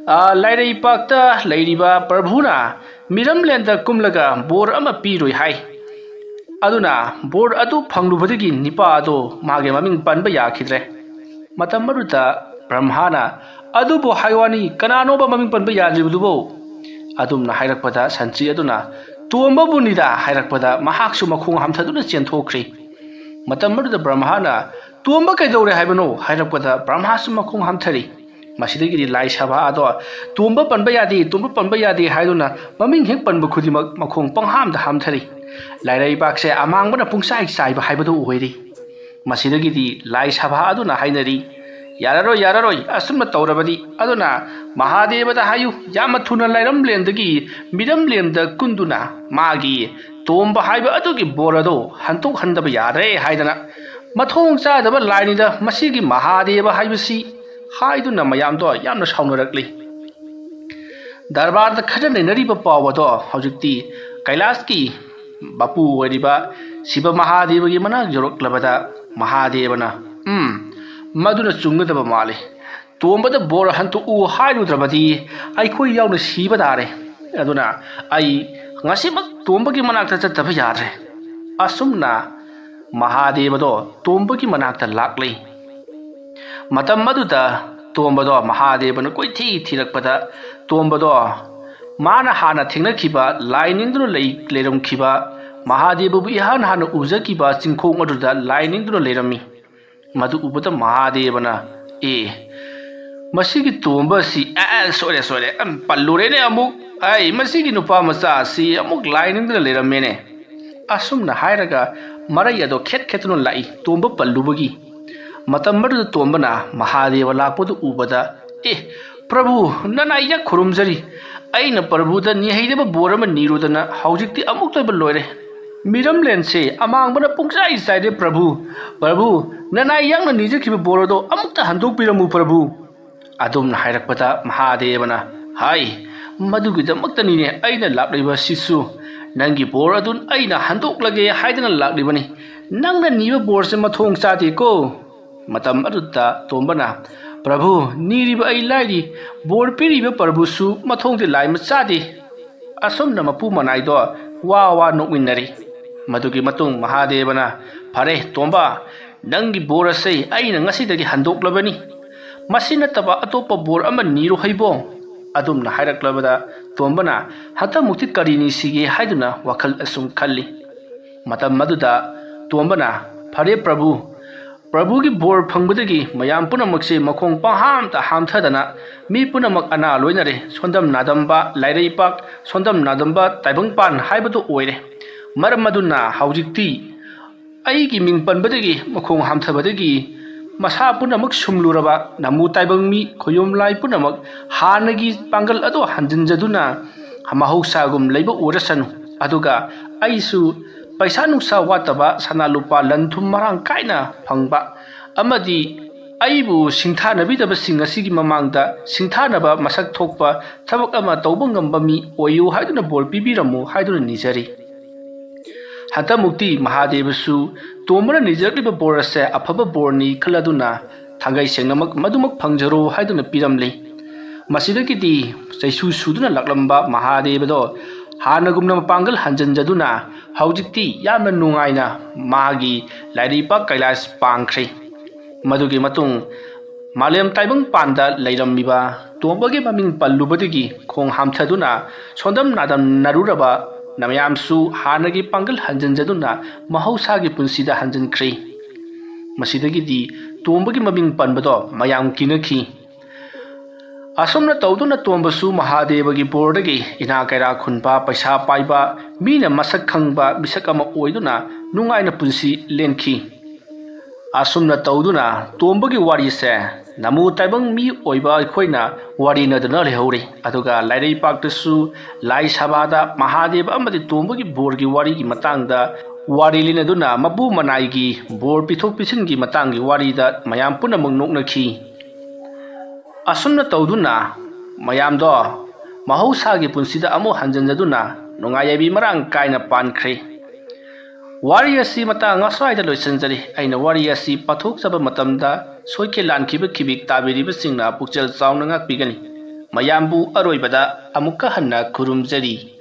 ꯑ, ꯂꯥꯏꯔꯩꯄꯥꯛꯇ ꯂꯩꯔꯤꯕ ꯄ꯭ꯔꯚꯨꯅ ꯃꯤꯔꯝꯂꯦꯟꯗ ꯀꯨꯝꯂꯒ ꯕꯣꯔ ꯑꯃ ꯄꯤꯔꯨꯏ ꯍꯥꯏ꯫ ꯑꯗꯨꯅ ꯕꯣꯔ ꯑꯗꯨ ꯐꯪꯂꯨꯕꯗꯒꯤ ꯅꯤꯄꯥ ꯑꯗꯨ ꯃꯥꯒꯤ ꯃꯃꯤꯡ ꯄꯟꯕ ꯌꯥꯈꯤꯗ꯭ꯔꯦ꯫ ꯃꯇꯝ ꯑꯗꯨꯗ ꯕ꯭ꯔꯍ꯭ꯃꯥꯅ, "ꯑꯗꯨꯕꯨ ꯍꯥꯏꯋꯥꯅꯤ, ꯀꯅꯥꯅꯣꯕ ꯃꯃꯤꯡ ꯄꯟꯕ ꯌꯥꯗ꯭ꯔꯤꯕꯗꯨꯕꯨ?" ꯑꯗꯨꯝꯅ ꯍꯥꯏꯔꯛꯄꯗ ꯁꯟꯇ꯭ꯔꯤ ꯑꯗꯨꯅ, "ꯇꯣꯝꯕꯕꯨꯅꯤꯗ" ꯍꯥꯏꯔꯛꯄꯗ ꯃꯍꯥꯛꯁꯨ ꯃꯈꯣꯡ ꯍꯥꯝꯊꯗꯨꯅ ꯆꯦꯟꯊꯣꯛꯈ꯭ꯔꯤ꯫ ꯃꯇꯝ ꯑꯗꯨꯗ ꯕ꯭ꯔꯍ꯭ꯃꯥꯅ, "ꯇꯣꯝꯕ ꯀꯩꯗꯧꯔꯦ ꯍꯥꯏꯕꯅꯣ?" ꯍꯥꯏꯔꯛꯄꯗ ꯕ꯭ꯔꯍ꯭ꯃꯥꯁꯨ ꯃꯈꯣꯡ ꯍꯥꯝꯊꯔꯤ꯫ ꯃꯁꯤꯗꯒꯤꯗꯤ ꯂꯥꯏ ꯁꯚꯥ ꯑꯗꯣ, "ꯇꯣꯝꯕ ꯄꯟꯕ ꯌꯥꯗꯦ, ꯇꯣꯝꯕ ꯄꯟꯕ ꯌꯥꯗꯦ" ꯍꯥꯏꯗꯨꯅ ꯃꯃꯤꯡ ꯍꯦꯛ ꯄꯟꯕ ꯈꯨꯗꯤꯡꯃꯛ ꯃꯈꯣꯡ ꯄꯪꯍꯥꯝꯗ ꯍꯥꯝꯊꯔꯤ꯫ ꯂꯥꯏꯔꯩꯕꯥꯛꯁꯦ ꯑꯃꯥꯡꯕꯅ ꯄꯨꯡꯆꯥꯏ ꯆꯥꯏꯕ ꯍꯥꯏꯕꯗꯨ ꯑꯣꯏꯔꯤ꯫ ꯃꯁꯤꯗꯒꯤꯗꯤ ꯂꯥꯏ ꯁꯚꯥ ꯑꯗꯨꯅ ꯍꯥꯏꯅꯔꯤ, "ꯌꯥꯔꯔꯣꯏ, ꯌꯥꯔꯔꯣꯏ, ꯑꯁꯨꯝꯅ ꯇꯧꯔꯕꯗꯤ꯫ ꯑꯗꯨꯅ ꯃꯍꯥꯗꯦꯕꯗ ꯍꯥꯏꯌꯨ, ꯌꯥꯝꯅ ꯊꯨꯅ ꯂꯥꯏꯔꯝꯂꯦꯟꯗꯒꯤ ꯃꯤꯔꯝꯂꯦꯟꯗ ꯀꯨꯟꯗꯨꯅ ꯃꯥꯒꯤ ꯇꯣꯝꯕ ꯍꯥꯏꯕ ꯑꯗꯨꯒꯤ ꯕꯣꯔ ꯑꯗꯨ ꯍꯟꯇꯣꯛꯍꯟꯗꯕ ꯌꯥꯗ꯭ꯔꯦ" ꯍꯥꯏꯗꯅ꯫ "ꯃꯊꯣꯡ ꯆꯥꯗꯕ ꯂꯥꯏꯅꯤꯗ ꯃꯁꯤꯒꯤ ꯃꯍꯥꯗꯦꯕ ꯍꯥꯏꯕꯁꯤ" ꯍꯥꯏꯗꯨꯅ ꯃꯌꯥꯝꯗꯣ ꯌꯥꯝꯅ ꯁꯥꯎꯅꯔꯛꯂꯤ꯫ ꯗꯔꯕꯥꯔꯗ ꯈꯟꯅ ꯅꯩꯅꯔꯤꯕ ꯄꯥꯎ ꯑꯗꯣ ꯍꯧꯖꯤꯛꯇꯤ ꯀꯩꯂꯥꯁꯀꯤ ꯃꯄꯨ ꯑꯣꯏꯔꯤꯕ ꯁꯤꯕ ꯃꯍꯥꯗꯦꯕꯒꯤ ꯃꯅꯥꯛ ꯌꯧꯔꯛꯂꯕꯗ, ꯃꯍꯥꯗꯦꯕꯅ, "ꯎꯝ, ꯃꯗꯨꯅ ꯆꯨꯝꯒꯗꯕ ꯃꯥꯜꯂꯤ꯫ ꯇꯣꯝꯕꯗ ꯕꯣꯔ ꯍꯟꯗꯣꯛꯎ ꯍꯥꯏꯔꯨꯗ꯭ꯔꯕꯗꯤ ꯑꯩꯈꯣꯏ ꯌꯥꯎꯅ ꯁꯤꯕ ꯇꯥꯔꯦ꯫ ꯑꯗꯨꯅ ꯑꯩ ꯉꯁꯤꯃꯛ ꯇꯣꯝꯕꯒꯤ ꯃꯅꯥꯛꯇ ꯆꯠꯇꯕ ꯌꯥꯗ꯭ꯔꯦ"꯫ ꯑꯁꯨꯝꯅ ꯃꯍꯥꯗꯦꯕꯗꯣ ꯇꯣꯝꯕꯒꯤ ꯃꯅꯥꯛꯇ ꯂꯥꯛꯂꯤ꯫ ꯃꯇꯝ ꯑꯗꯨꯗ ꯇꯣꯝꯕꯗꯣ ꯃꯍꯥꯗꯦꯕꯅ ꯀꯣꯏꯊꯤ ꯊꯤꯔꯛꯄꯗ, ꯇꯣꯝꯕꯗꯣ ꯃꯥꯅ ꯍꯥꯟꯅ ꯊꯦꯡꯅꯈꯤꯕ, ꯂꯥꯏ ꯅꯤꯡꯗꯨꯅ ꯂꯩ-, ꯂꯩꯔꯝꯈꯤꯕ, ꯃꯍꯥꯗꯦꯕꯕꯨ ꯏꯍꯥꯟ ꯍꯥꯟꯅ ꯎꯖꯈꯤꯕ ꯆꯤꯡꯈꯣꯡ ꯑꯗꯨꯗ ꯂꯥꯏ ꯅꯤꯡꯗꯨꯅ ꯂꯩꯔꯝꯃꯤ꯫ ꯃꯗꯨ ꯎꯕꯗ ꯃꯍꯥꯗꯦꯕꯅ, "ꯑꯦ, ꯃꯁꯤꯒꯤ ꯇꯣꯝꯕ ꯑꯁꯤ, ꯑꯦ, ꯁꯣꯏꯔꯦ, ꯁꯣꯏꯔꯦ, ꯑꯝ, ꯄꯜꯂꯨꯔꯦꯅꯦ ꯑꯃꯨꯛ꯫ ꯑꯩ, ꯃꯁꯤꯒꯤ ꯅꯨꯄꯥ ꯃꯆꯥ ꯑꯁꯤ ꯑꯃꯨꯛ ꯂꯥꯏ ꯅꯤꯡꯗꯨꯅ ꯂꯩꯔꯝꯃꯦꯅꯦ"꯫ ꯑꯁꯨꯝꯅ ꯍꯥꯏꯔꯒ ꯃꯔꯩ ꯑꯗꯣ ꯈꯦꯠ ꯈꯦꯠꯇꯨꯅ ꯂꯥꯛꯏ, ꯇꯣꯝꯕ ꯄꯜꯂꯨꯕꯒꯤ꯫ ꯃꯇꯝ ꯑꯗꯨꯗ ꯇꯣꯝꯕꯅ ꯃꯍꯥꯗꯦꯕ ꯂꯥꯛꯄꯗꯨ ꯎꯕꯗ, "ꯑꯦ, ꯄ꯭ꯔꯚꯨ, ꯅꯅꯥꯏ ꯌꯥ ꯈꯨꯔꯨꯝꯖꯔꯤ꯫ ꯑꯩꯅ ꯄ꯭ꯔꯚꯨꯗ ꯅꯤꯍꯩꯗꯕ ꯕꯣꯔ ꯑꯃ ꯅꯤꯔꯨꯗꯅ ꯍꯧꯖꯤꯛꯇꯤ ꯑꯃꯨꯛꯇꯣꯏꯕ ꯂꯣꯏꯔꯦ꯫ ꯃꯤꯔꯝꯂꯦꯟꯁꯦ ꯑꯃꯥꯡꯕꯅ ꯄꯨꯡꯆꯥꯏ ꯆꯥꯏꯔꯦ ꯄ꯭ꯔꯚꯨ꯫ ꯄ꯭ꯔꯚꯨ, ꯅꯅꯥꯏ ꯌꯥꯡꯅ ꯅꯤꯖꯈꯤꯕ ꯕꯣꯔ ꯑꯗꯣ ꯑꯃꯨꯛꯇ ꯍꯟꯗꯣꯛꯄꯤꯔꯝꯃꯨ ꯄ꯭ꯔꯚꯨ"꯫ ꯑꯗꯨꯝꯅ ꯍꯥꯏꯔꯛꯄꯗ ꯃꯍꯥꯗꯦꯕꯅ, "ꯍꯥꯏ, ꯃꯗꯨꯒꯤꯗꯃꯛꯇꯅꯤꯅꯦ ꯑꯩꯅ ꯂꯥꯛꯂꯤꯕꯁꯤꯁꯨ꯫ ꯅꯪꯒꯤ ꯕꯣꯔ ꯑꯗꯨ ꯑꯩꯅ ꯍꯟꯗꯣꯛꯂꯒꯦ ꯍꯥꯏꯗꯅ ꯂꯥꯛꯂꯤꯕꯅꯤ꯫ ꯅꯪꯅ ꯅꯤꯕ ꯕꯣꯔꯁꯦ ꯃꯊꯣꯡ ꯆꯥꯗꯦꯀꯣ"꯫ ꯃꯇꯝ ꯑꯗꯨꯗ ꯇꯣꯝꯕꯅ, "ꯄ꯭ꯔꯚꯨ, ꯅꯤꯔꯤꯕ ꯑꯩ ꯂꯥꯏꯔꯤ, ꯕꯣꯔ ꯄꯤꯔꯤꯕ ꯄ꯭ꯔꯚꯨꯁꯨ ꯃꯊꯣꯡꯗꯤ ꯂꯥꯏꯃ ꯆꯥꯗꯦ"꯫ ꯑꯁꯨꯝꯅ ꯃꯄꯨ ꯃꯅꯥꯏꯗꯣ ꯋꯥ ꯋꯥ ꯅꯣꯛꯃꯤꯟꯅꯔꯤ꯫ ꯃꯗꯨꯒꯤ ꯃꯇꯨꯡ ꯃꯍꯥꯗꯦꯕꯅ, "ꯐꯔꯦ ꯇꯣꯝꯕ, ꯅꯪꯒꯤ ꯕꯣꯔ ꯑꯁꯤ ꯑꯩꯅ ꯉꯁꯤꯗꯒꯤ ꯍꯟꯗꯣꯛꯂꯕꯅꯤ꯫ ꯃꯁꯤ ꯅꯠꯇꯕ ꯑꯇꯣꯞꯄ ꯕꯣꯔ ꯑꯃ ꯅꯤꯔꯣ ꯍꯩꯕꯣ"꯫ ꯑꯗꯨꯝꯅ ꯍꯥꯏꯔꯛꯂꯕꯗ ꯇꯣꯝꯕꯅ ꯍꯟꯗꯛꯃꯨꯛꯇꯤ ꯀꯔꯤ ꯅꯤꯁꯤꯒꯦ ꯍꯥꯏꯗꯨꯅ ꯋꯥꯈꯜ ꯑꯁꯨꯝ ꯈꯜꯂꯤ꯫ ꯃꯇꯝ ꯑꯗꯨꯗ ꯇꯣꯝꯕꯅ, "ꯐꯔꯦ ꯄ꯭ꯔꯚꯨ, ꯄ꯭ꯔꯚꯨꯒꯤ ꯕꯣꯔ ꯐꯪꯕꯗꯒꯤ ꯃꯌꯥꯝ ꯄꯨꯝꯅꯃꯛꯁꯦ ꯃꯈꯣꯡ ꯄꯪꯍꯥꯝꯇ ꯍꯥꯝꯊꯗꯅ ꯃꯤ ꯄꯨꯝꯅꯃꯛ ꯑꯅꯥ ꯂꯣꯏꯅꯔꯦ꯫ ꯁꯣꯟꯗꯝ ꯅꯥꯗꯝꯕ ꯂꯥꯏꯔꯩꯄꯥꯛ, ꯁꯣꯟꯗꯝ ꯅꯥꯗꯝꯕ ꯇꯥꯏꯕꯪꯄꯥꯟ ꯍꯥꯏꯕꯗꯨ ꯑꯣꯏꯔꯦ꯫ ꯃꯔꯝ ꯑꯗꯨꯅ ꯍꯧꯖꯤꯛꯇꯤ ꯑꯩꯒꯤ ꯃꯤꯡ ꯄꯟꯕꯗꯒꯤ ꯃꯈꯣꯡ ꯍꯥꯝꯊꯕꯗꯒꯤ ꯃꯁꯥ ꯄꯨꯝꯅꯃꯛ ꯁꯨꯝꯂꯨꯔꯕ ꯅꯃꯨ ꯇꯥꯏꯕꯪ ꯃꯤ ꯈꯣꯌꯣꯝ ꯂꯥꯏ ꯄꯨꯝꯅꯃꯛ ꯍꯥꯟꯅꯒꯤ ꯄꯥꯡꯒꯜ ꯑꯗꯨ ꯍꯟꯖꯤꯟꯖꯗꯨꯅ ꯃꯍꯧꯁꯥꯒꯨꯝ ꯂꯩꯕ ꯑꯣꯏꯔꯁꯅꯨ꯫ ꯑꯗꯨꯒ ꯑꯩꯁꯨ ꯄꯩꯁꯥ ꯅꯨꯡꯁꯥ ꯋꯥꯠꯇꯕ, ꯁꯅꯥ ꯂꯨꯄꯥ ꯂꯟ ꯊꯨꯝ ꯃꯔꯥꯡ ꯀꯥꯏꯅ ꯐꯪꯕ ꯑꯃꯗꯤ ꯑꯩꯕꯨ ꯁꯤꯡꯊꯥꯅꯕꯤꯗꯕꯁꯤꯡ ꯑꯁꯤꯒꯤ ꯃꯃꯥꯡꯗ ꯁꯤꯡꯊꯥꯅꯕ ꯃꯁꯛ ꯊꯣꯛꯄ ꯊꯕꯛ ꯑꯃ ꯇꯧꯕ ꯉꯝꯕ ꯃꯤ ꯑꯣꯏꯌꯨ ꯍꯥꯏꯗꯨꯅ ꯕꯣꯔ ꯄꯤꯕꯤꯔꯝꯃꯨ ꯍꯥꯏꯗꯨꯅ ꯅꯤꯖꯔꯤ꯫ ꯍꯟꯗꯛꯃꯨꯛꯇꯤ ꯃꯍꯥꯗꯦꯕꯁꯨ ꯇꯣꯝꯕꯅ ꯅꯤꯖꯔꯛꯂꯤꯕ ꯕꯣꯔ ꯑꯁꯦ ꯑꯐꯕ ꯕꯣꯔꯅꯤ ꯈꯜꯂꯗꯨꯅ ꯊꯥꯡꯒꯩ ꯁꯦꯡꯅꯃꯛ ꯃꯗꯨꯃꯛ ꯐꯪꯖꯔꯣ ꯍꯥꯏꯗꯨꯅ ꯄꯤꯔꯝꯂꯤ꯫ ꯃꯁꯤꯗꯒꯤꯗꯤ ꯆꯩꯁꯨ ꯁꯨꯗꯨꯅ ꯂꯥꯛꯂꯝꯕ ꯃꯍꯥꯗꯦꯕꯗꯣ ꯍꯥꯟꯅꯒꯨꯝꯅ ꯃꯄꯥꯡꯒꯜ ꯍꯟꯖꯤꯟꯖꯗꯨꯅ ꯍꯧꯖꯤꯛꯇꯤ ꯌꯥꯝꯅ ꯅꯨꯡꯉꯥꯏꯅ ꯃꯥꯒꯤ ꯂꯥꯏꯔꯩꯄꯥꯛ ꯀꯩꯂꯥꯁ ꯄꯥꯡꯈ꯭ꯔꯦ꯫ ꯃꯗꯨꯒꯤ ꯃꯇꯨꯡ ꯃꯥꯂꯦꯝ ꯇꯥꯏꯕꯪ ꯄꯥꯟꯗ ꯂꯩꯔꯝꯃꯤꯕ ꯇꯣꯝꯕꯒꯤ ꯃꯃꯤꯡ ꯄꯜꯂꯨꯕꯗꯒꯤ ꯈꯣꯡ ꯍꯥꯝꯊꯗꯨꯅ ꯁꯣꯟꯗꯝ ꯅꯥꯗꯝꯅꯔꯨꯔꯕ ꯃꯌꯥꯝꯁꯨ ꯍꯥꯟꯅꯒꯤ ꯄꯥꯡꯒꯜ ꯍꯟꯖꯤꯟꯖꯗꯨꯅ ꯃꯍꯧꯁꯥꯒꯤ ꯄꯨꯟꯁꯤꯗ ꯍꯟꯖꯤꯟꯈ꯭ꯔꯦ꯫ ꯃꯁꯤꯗꯒꯤꯗꯤ ꯇꯣꯝꯕꯒꯤ ꯃꯃꯤꯡ ꯄꯟꯕꯗꯣ ꯃꯌꯥꯝ ꯀꯤꯅꯈꯤ꯫ ꯑꯁꯨꯝꯅ ꯇꯧꯗꯨꯅ ꯇꯣꯝꯕꯁꯨ ꯃꯍꯥꯗꯦꯕꯒꯤ ꯕꯣꯔꯗꯒꯤ ꯏꯅꯥ ꯀꯩꯔꯥ ꯈꯨꯟꯕ, ꯄꯩꯁꯥ ꯄꯥꯏꯕ, ꯃꯤꯅ ꯃꯁꯛ ꯈꯪꯕ ꯃꯤꯁꯛ ꯑꯃ ꯑꯣꯏꯗꯨꯅ ꯅꯨꯡꯉꯥꯏꯅ ꯄꯨꯟꯁꯤ ꯂꯦꯟꯈꯤ꯫ ꯑꯁꯨꯝꯅ ꯇꯧꯗꯨꯅ ꯇꯣꯝꯕꯒꯤ ꯋꯥꯔꯤꯁꯦ ꯅꯃꯨ ꯇꯥꯏꯕꯪ ꯃꯤ ꯑꯣꯏꯕ ꯑꯩꯈꯣꯏꯅ ꯋꯥꯔꯤꯅꯗꯨꯅ ꯂꯩꯍꯧꯔꯤ꯫ ꯑꯗꯨꯒ ꯂꯥꯏꯔꯩꯄꯥꯛꯇꯁꯨ ꯂꯥꯏ ꯁꯚꯥꯗ ꯃꯍꯥꯗꯦꯕ ꯑꯃꯗꯤ ꯇꯣꯝꯕꯒꯤ ꯕꯣꯔꯒꯤ ꯋꯥꯔꯤꯒꯤ ꯃꯇꯥꯡꯗ ꯋꯥꯔꯤ ꯂꯤꯅꯗꯨꯅ ꯃꯄꯨ ꯃꯅꯥꯏꯒꯤ ꯕꯣꯔ ꯄꯤꯊꯣꯛ ꯄꯤꯁꯤꯟꯒꯤ ꯃꯇꯥꯡꯒꯤ ꯋꯥꯔꯤꯗ ꯃꯌꯥꯝ ꯄꯨꯝꯅꯃꯛ ꯅꯣꯛꯅꯈꯤ꯫ ꯑꯁꯨꯝꯅ ꯇꯧꯗꯨꯅ ꯃꯌꯥꯝꯗꯣ ꯃꯍꯧꯁꯥꯒꯤ ꯄꯨꯟꯁꯤꯗ ꯑꯃꯨꯛ ꯍꯟꯖꯤꯟꯖꯗꯨꯅ ꯅꯨꯡꯉꯥꯏ ꯌꯥꯏꯕꯤ ꯃꯔꯥꯡ ꯀꯥꯏꯅ ꯄꯥꯟꯈ꯭ꯔꯦ꯫ ꯋꯥꯔꯤ ꯑꯁꯤ ꯃꯇꯥꯡ ꯑꯁ꯭ꯋꯥꯏꯗ ꯂꯣꯏꯁꯤꯟꯖꯔꯤ꯫ ꯑꯩꯅ ꯋꯥꯔꯤ ꯑꯁꯤ ꯄꯥꯊꯣꯛꯆꯕ ꯃꯇꯝꯗ ꯁꯣꯏꯈꯤ ꯂꯥꯟꯈꯤꯕ ꯈꯤꯕꯤꯛ ꯇꯥꯕꯤꯔꯤꯕꯁꯤꯡꯅ ꯄꯨꯛꯆꯦꯜ ꯆꯥꯎꯅ ꯉꯥꯛꯄꯤꯒꯅꯤ꯫ ꯃꯌꯥꯝꯕꯨ ꯑꯔꯣꯏꯕꯗ ꯑꯃꯨꯛꯀ ꯍꯟꯅ ꯈꯨꯔꯨꯝꯖꯔꯤ꯫